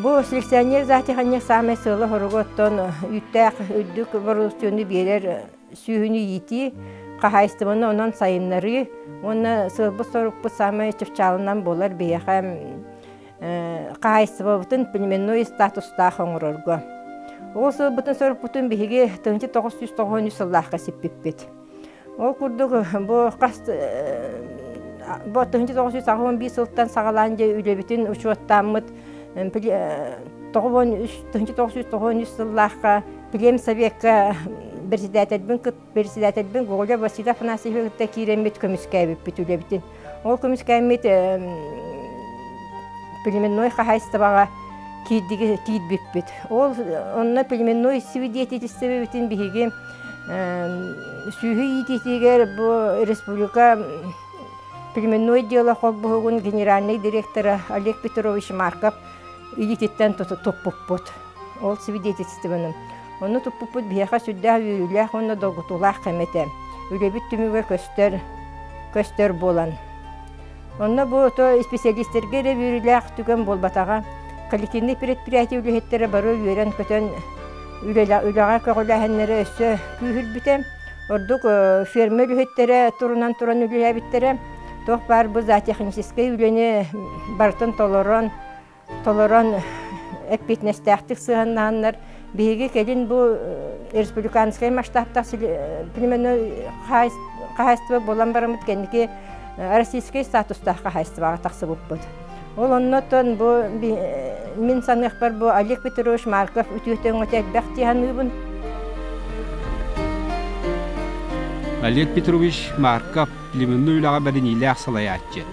Бу селекционер зоотехник саамай сыала-соруга оттон үүттээх үрдүк бородууксуйаны биэрэр сүөһүнү иитии, хаһаайыстыбаны онон сайыннарыы уонна сыалбыт-сорукпут саамай чыпчаалынан буолар биһиэхэ хаһаайыстыбабытын племенной статустаах оҥорорго. Ол сыалбытын-сорукпутун биһиги 1993 сыллаахха сиппиппит. Ол курдук бу хас бу 1981 сылтан саҕалаан дьэ үлэбитин учуоттааммыт 1993 сыллаахха Племсовекка председательбин председательбин Гоголев Василий Афанасьевич кытта киирэммит көмүскээбиппит үлэбитин. Ол көмүскээммит племенной хаһаайыстыбаҕа киирбиппит. Ол онно племенной свидетельствобитин биһиги сүөһү иитиитигэр бу республика племенной дело холбоһугун генеральный директора Олег Петрович Марков илиититтэн туппуппут. Ол свидетельствоны. Ону туппуппут биһиэхэ сүрдээх үөрүүлээх уонна долгутуулаах кэм этэ. Үлэбит түмүгэ көстөр, көстөр буолан. Онно бу то специалистэргэ эрэ үөрүүлээх түгэн буолбатаҕа. Коллективный предприятие үлэһиттэрэ бары үөрэн-көтөн үлэҕэ көҕүлээһиннэрэ өссө күүһүрбүтэ. Ордук ферма үлэһиттэрэ турунан туран үлэлээбиттэрэ. Туох баар бу зоотехническай үлэни барытын толорон, толорон эппиэтинэстээхтик сыһыаннаһаннар биһиги кэлин бу республиканскай масштабтаах племенной хаһаайыстыба буолан бараммыт кэнники российскай статустаах хаһаайыстыбаҕа тахсыбыппыт. Ол оннотон бу мин саныахпар бу Олег Петрович Марков үтүөтэ өҥөтө элбэх дии саныыбын. Олег Петрович Марков племенной үлэҕэ бэриниилээх салайааччы.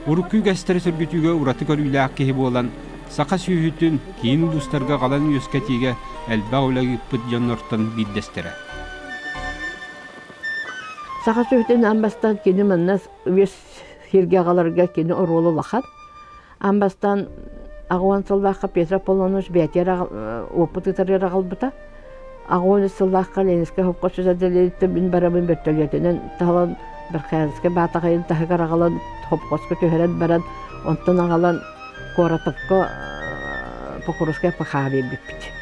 Урукку үгэстэри сөргүтүүгэ ураты көрүүлээх киһи буолан, саха сүөһүтүн киин улуустарга аҕалан үөскэтиигэ элбэх үлэ ыыппыт дьоннортон биирдэстэрэ. Саха сүөһүтүн аан бастаан кини манна үөс сиргэ аҕаларга кини оруола улахан. Аан бастаан аҕуон сыллаахха Петр Аполлонович бэйэтигэр уоппут ыытарыгар аҕалбыта. Аҕуон үс сыллаахха Ленинскэй совхоз сүзэрдэлириттэн мин барабын бөртөлүөтүнэн таһалан Верхоянскай Баатаҕайын таһыгар аҕалан совхозка түһэрэн баран онтон аҕалан Куоратовка Покровскай ПХ биэрбиппит.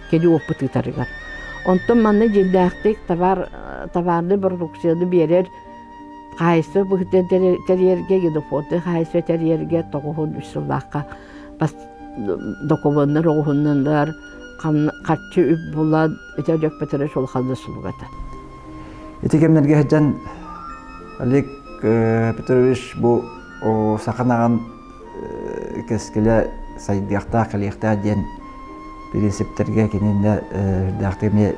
Кини уоппут ыытарыгар. Онтон манна дьиҥнээхтик товар товарнай продукцияны биэрэр хаһаайыстыба быһыытынан тэрийэргэ, генофонднай хаһаайыстыба тэрийэргэ 93 сыллаахха докумуоннар оҕуһуннаннар, харчы үп булан, ити Олег Петрович улахан услугата. Ити кэмнэргэ сылдьан Олег Петрович бу саха кэскилэ сайдыахтаах, кэлиэхтээх диэн принциптэргэ кининнэ үрдээхтик эмиэ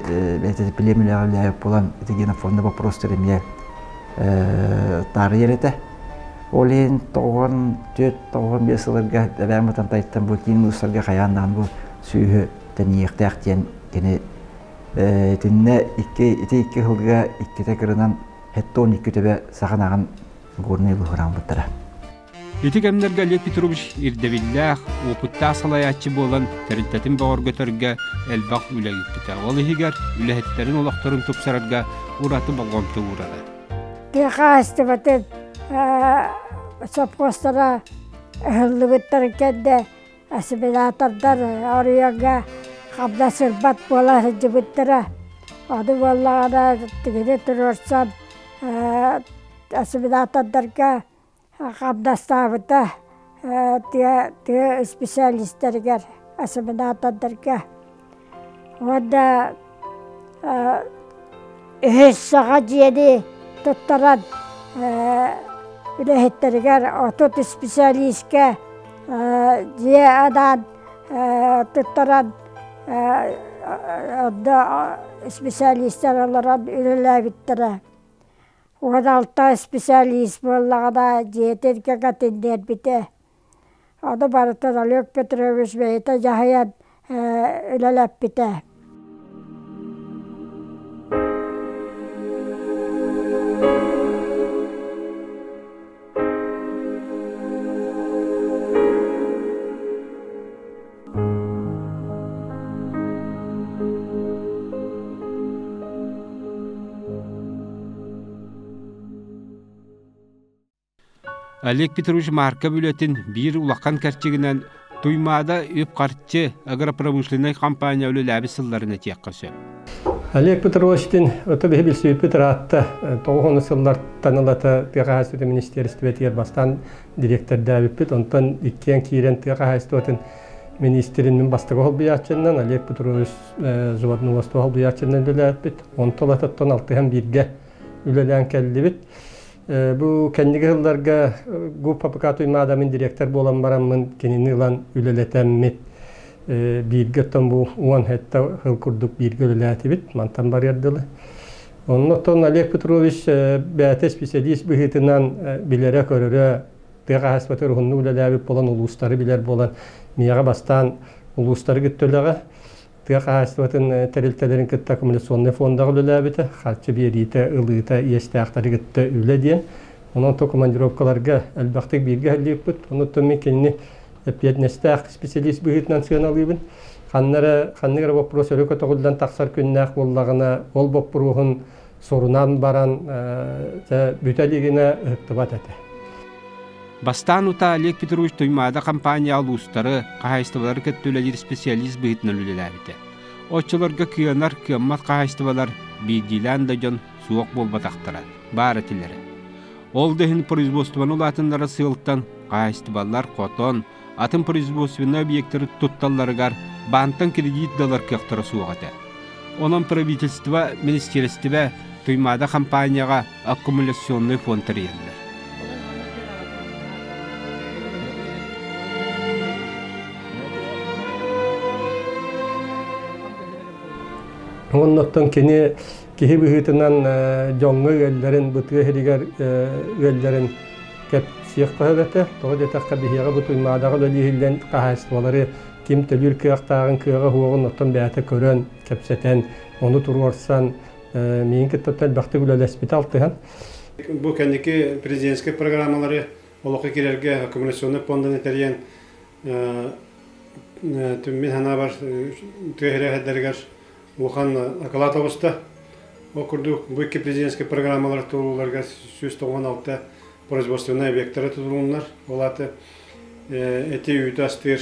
бэйэтэ племелэҕэ үлэлээбит буолан ити генофонда вопростар эмиэ таарыйар этэ. Ол иһин 94-95 сылларга Эбээн Бытантайтан бу киин улуустарга хайаан даҕаны бу сүүһү тэнийиэхтээх диэн кини Итиннэ икки ити икки сылга иккитэ кырынан хеттон икки төбө сахан горнай быһырааммыттара. Ити кэмнэргэ Олег Петрович ирдэбиллээх, опыттаах салайааччы буолан тэрилтэтин бөҕөргөтөргө элбэх үлэ ыыппыта. Ол иһигэр үлэһиттэрин олохторун тупсарарга ураты болҕомто уурара. Тыа хаһаайыстыбатын сопхуостара ыһыллыбыттарын кэннэ ассимилятордар оройуоҥҥа хабда сырбат буола сылдьыбыттара. Ону буоллаҕына тигини туруорсан ассимилятордарга хамнастаабыта тыа тыа специалистарыгар ассимилятордарга. Уонна үһүс саҥа дьиэни туттаран үлэһиттэригэр 30 специалистка дьиэ анаан туттаран онно специалистар олорон үлэлээбиттэрэ. 16 специалист буоллаҕына дьиэтин кэҥэтиннэрбитэ. Ону барытын Олег Петрович бэйэтэ дьаһайан үлэлэппитэ. Олег Петрович Марков үлэтин биир улахан кэрчигинэн Туймаада үп-харчы агропромышленнай компания үлэлээбит сылларын этиэххэ сөп. Олег Петровичтин ото биһи билсибиппит ыраатта тоҕус сыллартан ылата тыа хаһаайыстыбатын министиэристибэтигэр бастаан дириэктэрдээбиппит. Онтон иккиэн киирэн тыа хаһаайыстыбатын министрин мин бастакы холбуйааччынан Олег Петрович животноводство холбуйааччынан үлэлээбиппит. Онтон ылатыттан алтыһан бииргэ үлэлээн кэллибит. Бу кэнники сылларга ГУП ППК Туймаада мин директор буолан бараммын кинини ылан үлэлэтэммит бииргэ оттон бу 17 сыл курдук бииргэ үлэлээтибит мантан барыар дылы. Оннуттан Олег Петрович бэйэтэ специалист быһыытынан билэрэ-көрөрө тыа хаһаайыстыбатыгар уһуннук үлэлээбит буолан улуустары билэр буолан миэхэ бастаан улуустары кытта үлэҕэ Тыа хаһаайыстыбатын тэрилтэлэрин кытта аккумуляционнай фондаҕа үлэлээбитэ, харчы биэриитэ, ылыыта, иэстээхтэри кытта үлэ диэн. Онон то командировкаларга элбэхтик бииргэ иһиллибиппит. Онуттан мин кинини эппиэтинэстээх специалист быһыытынан сыаналыыбын. Ханна эрэ, ханнык эрэ боппуруос өрө көтөҕүллэн тахсар күннээх буоллаҕына, ол боппуруоһун сурунан баран бүтэ илигинэ ыһыктыбат этэ. Бастаан утаа Олег Петрович Туймаада компания улуустары, хаһаайыстыбалары кытта үлэлиир специалист быһыытынан үлэлээбитэ. Оччолорго кыанар, кыаммат хаһаайыстыбалар биирдиилээн да дьон суох буолбатахтара, баар этилэрэ. Ол да иһин производствоны улаатыннарар сыалтан хаһаайыстыбалар хотон, атын производственнай объектары тутталларыгар баантан кредит да ылар кыахтара суох этэ. Онон правительство, министиэристибэ Туймаада компанияҕа аккумуляционный фонд тэрийэллэр. Оннуттан кини киһи быһыытынан дьоҥҥо ыалларын, бытыа иһигэр ыалларын кэпсиэх сөп этэ. Тоҕо диэтэххэ, биһиэхэ бу Туймаадаҕа үлэлииһиллэн хаһаайыстыбалары ким төлүүр кыахтааҕын, кыаҕа суоҕун оттон бэйэтэ көрөн, кэпсэтэн, ону туруорсан, миигин кытта элбэхтик үлэлэспитэ алтыһан. Бу кэнники президентскэй программалары олоххо киирэргэ аккумуляционнай пуонданы тэрийэн мин санаабар тыа сирэ улахан акылаат оҕуста. Ол курдук бу икки президентскэй программалар туолууларга 196 производственнай объектары тутулуннар. Ол аата эти үүтү астыыр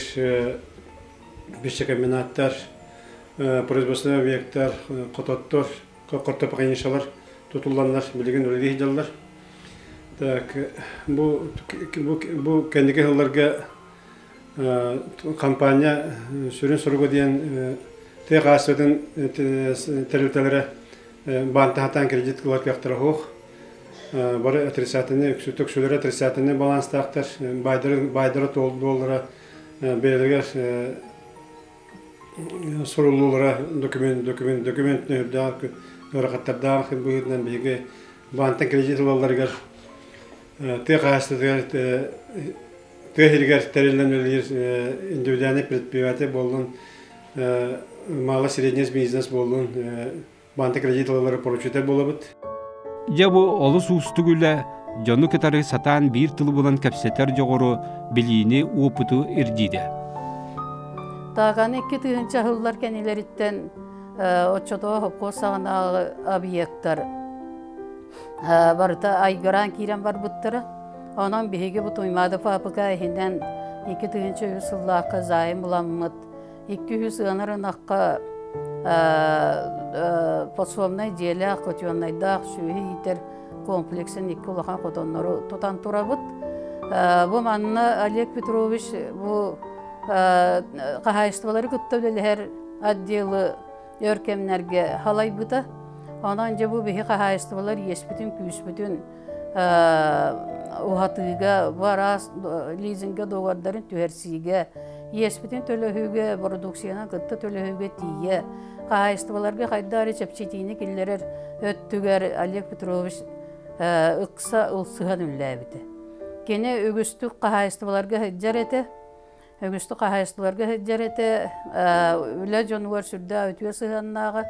пищекомбинаттар, производственнай объектар, хототтор, картопохранилищалар тутулланнар билигин үлэлии сылдьаллар. Так, бу, бу, бу кэнники сылларга компания сүрүн соруга диэн тыа хаһаайыстыбатын тэрилтэлэрэ баантаһатаан кредит ылар кыахтара суох. Бары отрицательный, үксүлэрэ отрицательный баланстаахтар, баайдара дуоллара бэйэлэригэр суруллуулара документ документ документ үрдээх ыарахаттардаах быһыытынан биһиги баантан кредит ылалларыгар тыа хаһаайыстыбатыгар тыа сиригэр тэриллэн үлэлиир индивидуальный предприятие буоллун. Мало средний бизнес буоллун, банта кредит ылалары поручитель буолабыт. Дьэ бу олус уустук үлэ дьону кытары сатаан биир тылы булан кэпсэтэр дьоҕуру, билиини, уопуту ирдиирэ. Тааганы 2000 сыллар кэннилэриттэн оччотоо хопкуос саҕанааҕы объектар барыта айгыраан киирэн барбыттара. Онон биһиги бу Туймаада ФАПК иһинэн 2003 сыллаахха займ буламмыт 200 ыанар ынахха подсобнай дьиэлээх, котельнайдаах сүөһү иитэр комплексын икки улахан хотоннору тутан турабыт. Бу манна Олег Петрович бу хаһаайыстыбалары кытта үлэлэһэр отделы өр кэмнэргэ халайбыта. Онон дьэ бу биһи хаһаайыстыбалар иэспитин-күүспүтүн уһатыыга, бу араас лизингэ договордарын түһэрсиигэ, иэспитин төлөһүүгэ, бородууксуйанан кытта төлөһүүгэ тиийэ, хаһаайыстыбаларга хайдах эрэ чэпчэтиини киллэрэр өттүгэр Олег Петрович ыкса ылсыһан үллээбитэ. Кини үгүстүк хаһаайыстыбаларга сылдьар этэ. Үгүстүк хаһаайыстыбаларга сылдьар этэ, үлэ дьонугар сүрдээх үтүө сыһыаннааҕа,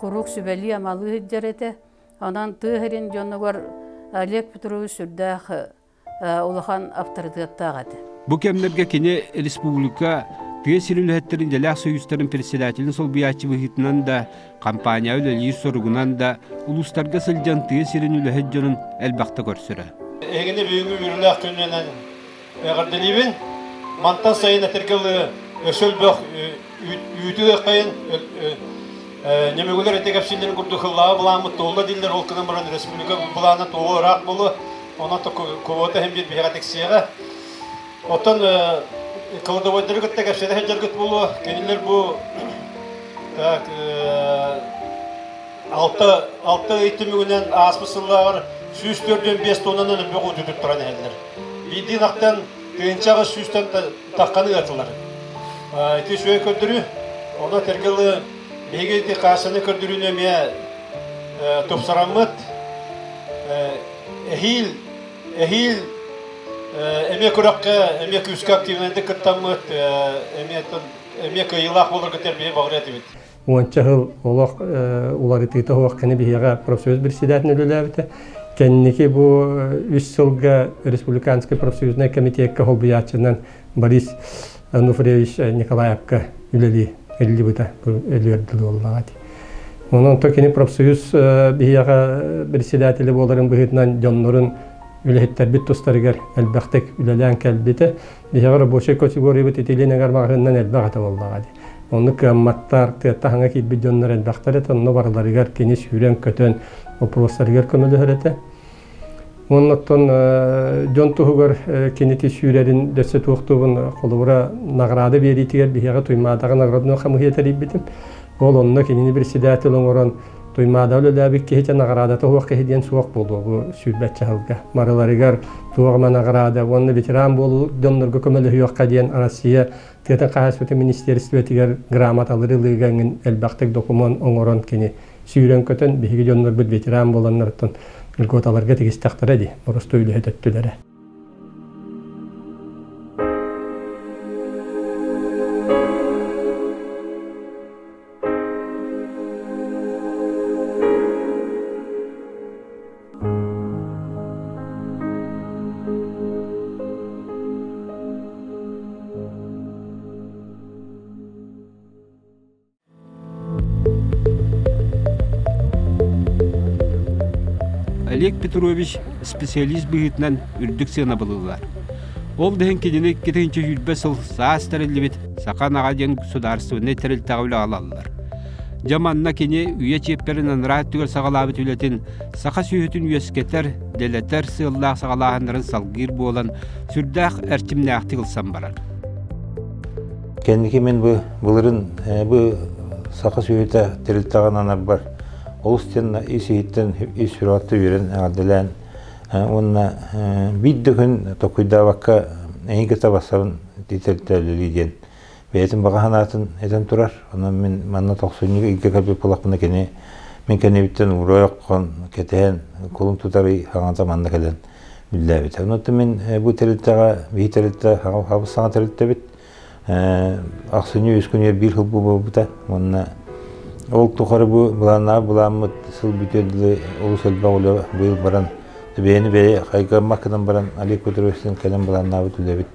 куруук сүбэлии-амалыы сылдьар этэ. Онон тыа сирин дьонугар Олег Петрович сүрдээх улахан авторитеттаах этэ. Бу кэмнэргэ кини республика тыа сирин үлэһиттэрин идэлээх союзтарын председателин солбуйааччы быһыытынан да, компания үлэлиир соругунан да улуустарга сылдьан тыа сирин үлэһит дьонун элбэхтэ көрсөрө. Эһигини бүгүҥҥү үөрүүлээх күнүнэн эҕэрдэлиибин. Мантан сайын этэргэ ылыы өссө элбэх үүтү ыаххайын Нөмүгүлэр этэ кэпсииллэрин курдук хыллааҕы былааммыт туолла дииллэр, ол гынан баран республика былаана туоҕу ыраах буолуо, онон квота иһин биир биһиэхэ тиксиэҕэ. Оттон кладовойдары кытта кэпсэтэ сылдьаргыт буолуо, кинилэр бу так 6 ый түмүгүнэн ааспыт сыллааҕар 145 тоннанан элбэх уу туттаран иһэллэр. Биирдии ынахтан 1800-тэн тахханы ыатылар. Ити үчүгэй көрдөрүү. Онно тэргилы биһиги ити кассаны көрдөрүүнү эмиэ тупсараммыт. Эһиил эһиил эмиэ күрэххэ эмиэ күүскэ активнайдык кыттаммыт эмиэ эмиэ кыайыылаах буоларга тэрбиһи баҕарыа этибит. Уонча сыл олох уларытыыта суох кини биһиэхэ профсоюз председателин үлэлээбитэ. Кэнники бу үс сылга Республиканский профсоюзнай комитекка холбуйааччынан Борис Ануфриевич Николаевка үлэлии иллибитэ бу өлүөр дылы буоллаҕа дии. Онон то кини профсоюз биһиэхэ председателэ буоларын быһыытынан дьоннорун үлэһиттэрбит тустарыгар элбэхтик үлэлээн кэлбитэ. Биһиэхэ рабочай категориябыт итилин эҥэр маҕаһыынынан элбэх этэ буоллаҕа дии. Онно кыамматтар, тыатта хаҥа киирбит дьоннор элбэхтэр этэ, онно барыларыгар кини сүүрэн-көтөн вопростарыгар көмөлөһөр этэ. Оннуттан дьон туһугар кинити сүүрэрин дөссө туохтуубун холобура награда биэриитигэр биһиэхэ Туймаадаҕа наградной хамыһыйа тэрийбитим. Ол онно кинини председатель оҥорон Туймаада үлэлээбит киһитэ наҕараадата суох киһи диэн суох буолуо бу сүүрбэччэ сылга. Барыларыгар туох эмэ наҕараада уонна ветеран буолуу дьоннорго көмөлөһүөххэ диэн Россия тыатын хаһаайыстыбатын министиэристибэтигэр грамоталары ылыыга эҥин элбэхтик докумуон оҥорон кини сүүрэн-көтөн биһиги дьоннорбут ветеран буоланнарыттан льготаларга тигистэхтэрэ дии, боростуой үлэһит өттүлэрэ. Олег Петрович специалист быһыытынан үрдүк сыанабылылар. Ол да иһин кинини 2020 сыл саас тэриллибит Саха анаҕа диэн судаарыстыбаннай тэрилтэҕэ үлэҕэ ылаллар. Дьэ манна кини үйэ чиэппэрин анараа өттүгэр саҕалаабыт үлэтин саха сүөһүтүн үөскэтэр, дэлэтэр сыаллаах саҕалааһыннарын салгыыр буолан сүрдээх эрчимнээхтик ылсан барар. Кэнники мин бу былырын бу саха сүөһүтэ тэрилтэҕэ ананарбар олус диэн ис иһиттэн ис сүрэҕиттэн үөрэн эҕэрдэлээн уонна биир да күн токуйдаабакка эйигин кытта барсабын тэрилтэ үлэлии диэн бэйэтин баҕа санаатын этэн турар. Онон мин манна тохсунньуга илгэ кэлбит буоллахпына кини мин кэннибиттэн уурайоххон кэтэһэн кулун тутар ый хаҥата манна кэлэн үллээбитэ. Онон мин бу тэрилтэҕэ биһи тэрилтэ хабыс саҥа тэрилтэбит. Ахсынньы үс күнүгэр биир сыл буолбута. Уонна ол тухары бу былааннаах былааммыт сыл бүтүөр дылы олус элбэх үлэ быйыл баран бэйэни бэйэ хайгаммак гынан баран Олег Петровичтан кэлэн былааннаабыт үлэбит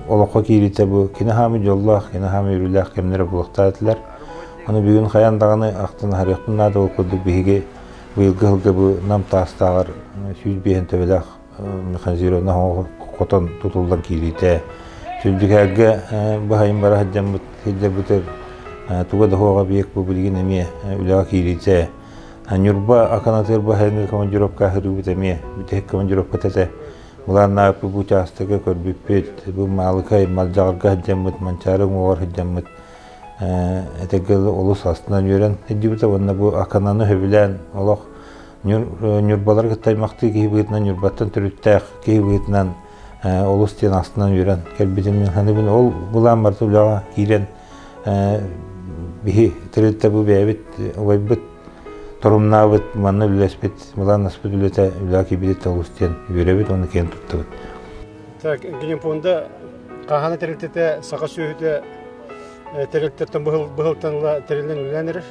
олоххо киириитэ бу кини хаамы дьоллоох, кини хаамы үөрүүлээх кэмнэрэ буолуохтаатылар. Ону бүгүн хайаан даҕаны ахтан аһарыахпын наада ол курдук биһиги быйылгы сылга бу Нам Таастааҕар 105 төбөлөөх механизированный хотон тутуллан киириитэ. Сүлдьүкээргэ баһайын бара сылдьаммыт сылдьарбытыгар туга да суоҕа объект бу билигин эмиэ үлэҕэ киириитэ. Ньурба Аканатыыр баһайыҥҥа командировка аһырыыбыт эмиэ бүтэһик командировката этэ. Былааннаабыппыт бу учаастагы көрбүппүт, бу Маалыкай Малдьаҕарга сылдьаммыт, Манчаары уҥуоҕар сылдьаммыт этэргэ олус астынан үөрэн сылдьыбыта уонна бу Акананы сөбүлээн олох Ньурбалары кытта аймахтыы киһи быһыытынан Ньурбаттан төрүттээх киһи быһыытынан олус диэн астынан үөрэн кэлбитим мин саныыбын. Ол былаан барыта үлэҕэ киирэн биһи тэрилтэ бу бэйэбит убайбыт торумнаабыт, манна үлэлэспит, былааннаспыт үлэтэ үлэҕэ киирбититтэн олус диэн үөрэбит уонна киэн туттабыт. Так, Генпуонда хаһаана тэрилтэтэ саха сүөһүтэ тэрилтэттэн быһылтан ыла тэриллэн үлэлээн эрэр.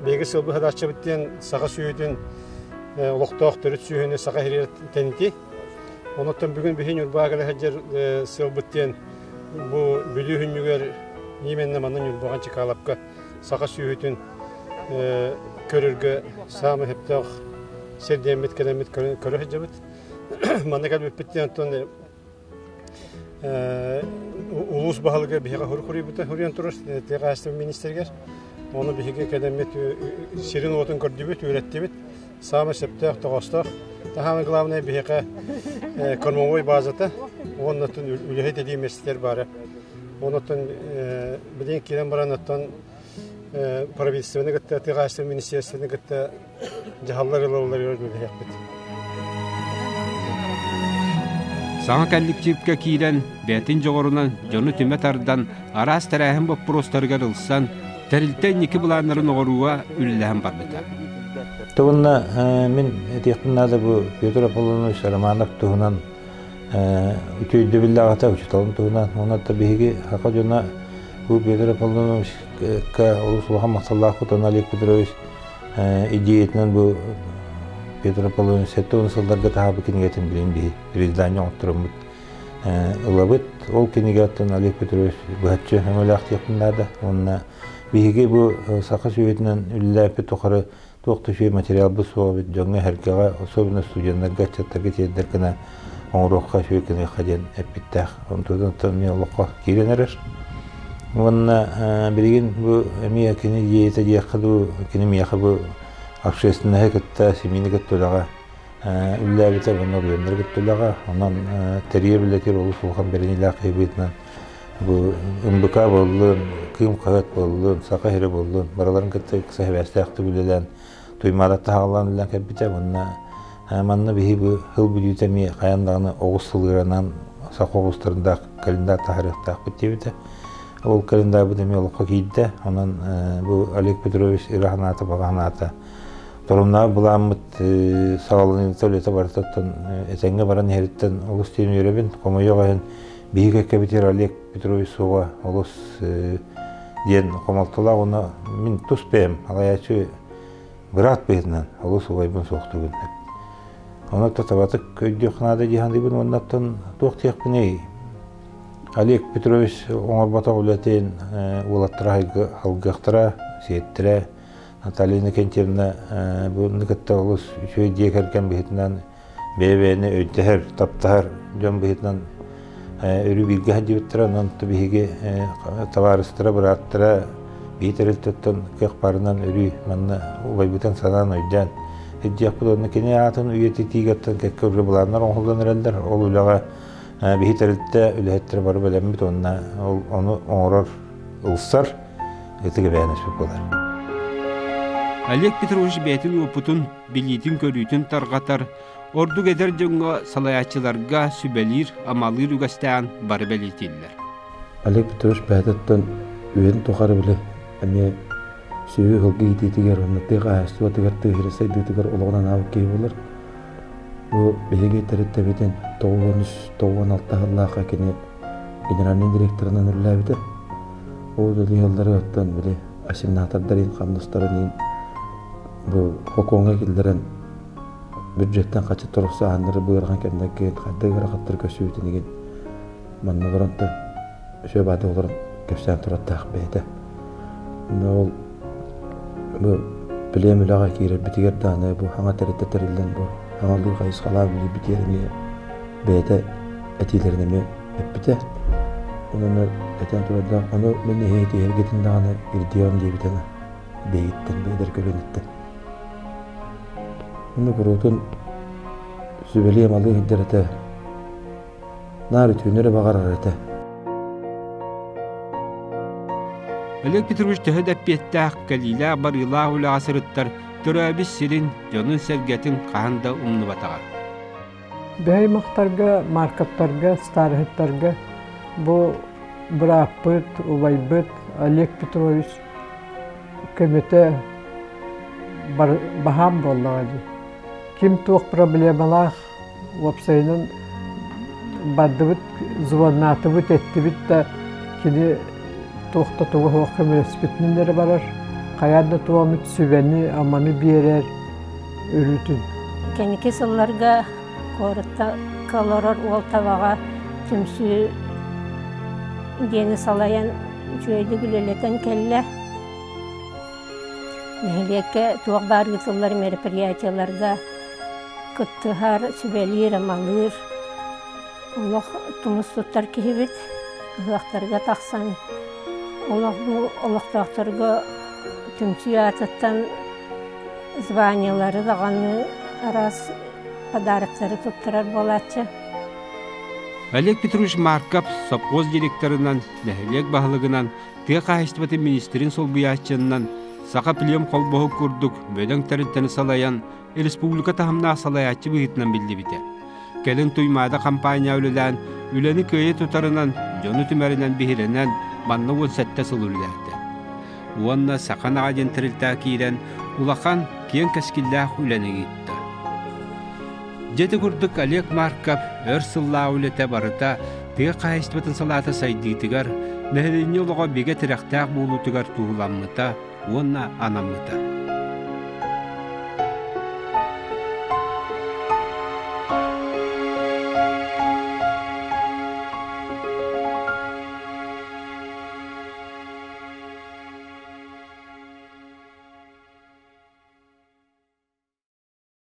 Биһиги сыл быһадааччыбыт диэн саха сүөһүтүн олохтоох төрүт сүөһүнү саха иһиригэр тэнити. Онуттан бүгүн биһи Ньурбаҕа кэлэ сылдьар сыалбыт диэн бу Бүлүү хүннүгэр именно манна Ньурбаҕа Чыкаалапка саха сүөһүтүн көрөргө саамай сөптөөх сир диэммит кэлэммит көрө сылдьабыт. Манна кэлбиппит диэн оттон улуус баһылыга биһиэхэ хуруйбута хуруйан турар тыа хаһаайыстыба министригэр. Ону биһиги кэлэммит сирин уотун көрдүбүт, үөрэттибит. Саамай сөптөөх, тоҕоостоох. Самое главное биһиэхэ кормовой базата уонна үлэһит эдии миэстэтэр баара. Онон билигин киирэн баран оттон правительствоны кытта, тыа хаһаайыстыба министерствоны кытта дьаһаллар ылаллар үлэлэһиэхпит. Саҥа коллективка киирэн, бэйэтин дьоҕурунан дьону түмэ тардан, араас тэрээһин боппуруостарыгар ылсан, тэрилтэ инники былааннарын оҥорууга үлэлэһэн барбыта. Тугунна мин этиэхпин наада бу Петр Аполлонович Романов туһунан үтүө өйдөбүллээх ата учууталым туһунан. Онон биһиги саха дьоно бу Петр Аполлоновичка олус улахан махталлаахпыт. Онон Олег Петрович идеятынан бу Петр Аполлонович 70 сылларга таһаабыт кинигэтин билин биһи переиздание оҥоттороммут ылабыт. Ол кинигэттэн Олег Петрович быһаччы өҥөлөөх диэхпин наада. Уонна биһиги бу саха сүөһүтүнэн үлэлээппит тухары туох да үчүгэй материалбыт суоҕа эбит дьоҥҥо-сэргэҕэ, особенно студеннарга, ыччаттарга тиэрдэр гына оҥоруохха, үчүгэй гыныахха диэн эппиттээх. Онтон эмиэ олоххо киирэн эрэр. Уонна билигин бу эмиэ кини идеята диэххэ дуу, кини миэхэ бу общественноһы кытта, семейни кытта үлэҕэ үлэлээбитэ уонна оройуоннары кытта үлэҕэ. Онон тэрийэр үлэтигэр олус улахан бэриниилээх киһи быһыытынан бу МБК буоллун, Кыым хаһыат буоллун, Саха сирэ буоллун, барыларын кытта ыкса сибээстээхтик үлэлээн, Туймаадатта хааллаан үлэлээн кэлбитэ. Уонна манна биһи бу сыл бүдүүтэ эмиэ хайаан даҕаны оҕус сылыыранан саха оҕустарындаах календарь таһаарыахтаахпыт диэбитэ. Ол календарбыт эмиэ олоххо киирдэ. Онон бу Олег Петрович ыра санаата, баҕа санаата торумнаах былааммыт саҕаланыыта үлэтэ барытыттан этэҥҥэ баран иһэриттэн олус диэн үөрэбин. Хомойуох иһин биһиги кэккэбитигэр Олег Петрович суоҕа олус диэн хомолтолоох уонна мин тус бэйэм алайааччы быраат быһыытынан олус убайбын суохтугун. Ону табатык өйдүөх наада дии саныыбын уонна оттон туох диэхпиний Олег Петрович оҥорботох үлэтин уолаттара алгыахтара, сиэттэрэ Наталья Иннокентьевна буну кытта олус үчүгэй дьиэ кэргэн быһыытынан бэйэ-бэйэни өйдөһөр, таптаһар дьон быһыытынан өрүү бииргэ сылдьыбыттара. Онон биһиги табаарыстара, бырааттара биир тэрилтэттэн кыах баарынан өрүү манна убайбытын санаан өйдөөн сылдьыахпыт. Онно кини аатын үйэтитиигэттэн кэккэ үлэ былааннар оҥоһуллан эрэллэр. Ол үлэҕэ биһи тэрилтэ үлэһиттэрэ бары бэлэммит уонна ол ону оҥорор, ылсар ытык эбээһинэспит буолар. Олег Петрович бэйэтин уопутун, билиитин-көрүүтүн тарҕатар, ордук эдэр дьоҥҥо салайааччыларга сүбэлиир, амалыыр үгэстээн бары бэлиэтииллэр. Олег Петрович бэйэтиттэн үйэтин тухары били эмиэ сүөһү сылгы иитиитигэр уонна тыа хаһаайыстыбатыгар тыа сирэ сайдыытыгар олоҕун анаабыт киһи буолар. Бу биһиги тэрилтэбитин 93-96 сыллаахха кини генеральный директорынан үлэлээбитэ. Ол үлэлиһэллэри оттон били ассигнатордарын хамнастарын бу хокуоҥҥа киллэрэн бюджеттан хачы торохсааһыннары быархан кэмнэргэ хайда ыарахаттар көссүбүтүн игин манна олоронтон үчүгэй баады олорон кэпсээн тураттаах бэйэтэ. Ол бу билиэм үлэҕэ киирэрбитигэр даҕаны бу хаҥа тэрилтэ тэриллэн бу хаҥалыы хайысхалаах билиибитигэр эмиэ бэйэтэ этиилэрин эмиэ эппитэ. Онон этэн турардаах, ону мин эһиги тиһэргитин даҕаны ирдиэҕим диэбитэ бэйиттэн, бэйдэр көлүөнэттэн. Онно куруутун сүбэлиэм алыы сылдьар этэ. Наар үтүөнү эрэ баҕарар этэ. Олег Петрович төһө да эппиэттээх, кэлиилээх-барыылаах үлэҕэ сырыттар, төрөөбүт сирин, дьонун-сэргэтин хаһан да умнубатаҕа. Бэһэй махтарга, маркаттарга, старыһыттарга бу бырааппыт, убайбыт Олег Петрович көмөтө баһаам буоллаҕа дии. Ким туох проблемалаах уопсайынан бардыбыт, звоннаатыбыт, эттибит да кини туох да тугу суох көмөлөспүтүнэн эрэ барар. Хайаан да туомут сүбэни, аманы биэрэр өрүүтүн. Кэнники сылларга куоракка олорор уол табаҕа түмсүү диэни салайан үчүгэйдик үлэлэтэн кэллэ. Нэһилиэккэ туох баар ыытыллар мероприятиеларга кыттыһар, сүбэлиир-амалыыр, олох тумус туттар киһибит. Ыһыахтарга тахсан олох бу олохтоохторго түмсүү аатыттан званиелары даҕаны араас подароктары туттарар буолааччы. Олег Петрович Марков сопхуос директорынан, нэһилиэк баһылыгынан тыа хаһаайыстыбатын министрин солбуйааччыннан Саха плем холбоһук курдук бөдөҥ тэрилтэни салайан республика таһымнаах салайааччы быһыытынан биллибитэ. Кэлин Туймаада компания үлэлээн, үлэни кыайа тутарынан, дьону түмэринэн биһирэнэн манна 17 сыл үлэлээтэ. Уонна Саха наҕа диэн тэрилтэҕэ киирэн улахан, киэҥ кэскиллээх үлэни ыытта. Дьэ ити курдук Олег Марков өр сыллаах үлэтэ барыта тыа хаһаайыстыбатын салаата сайдыытыгар, нэһилиэнньэ олоҕо бигэ тирэхтээх буолуутугар туһуламмыта уонна анаммыта.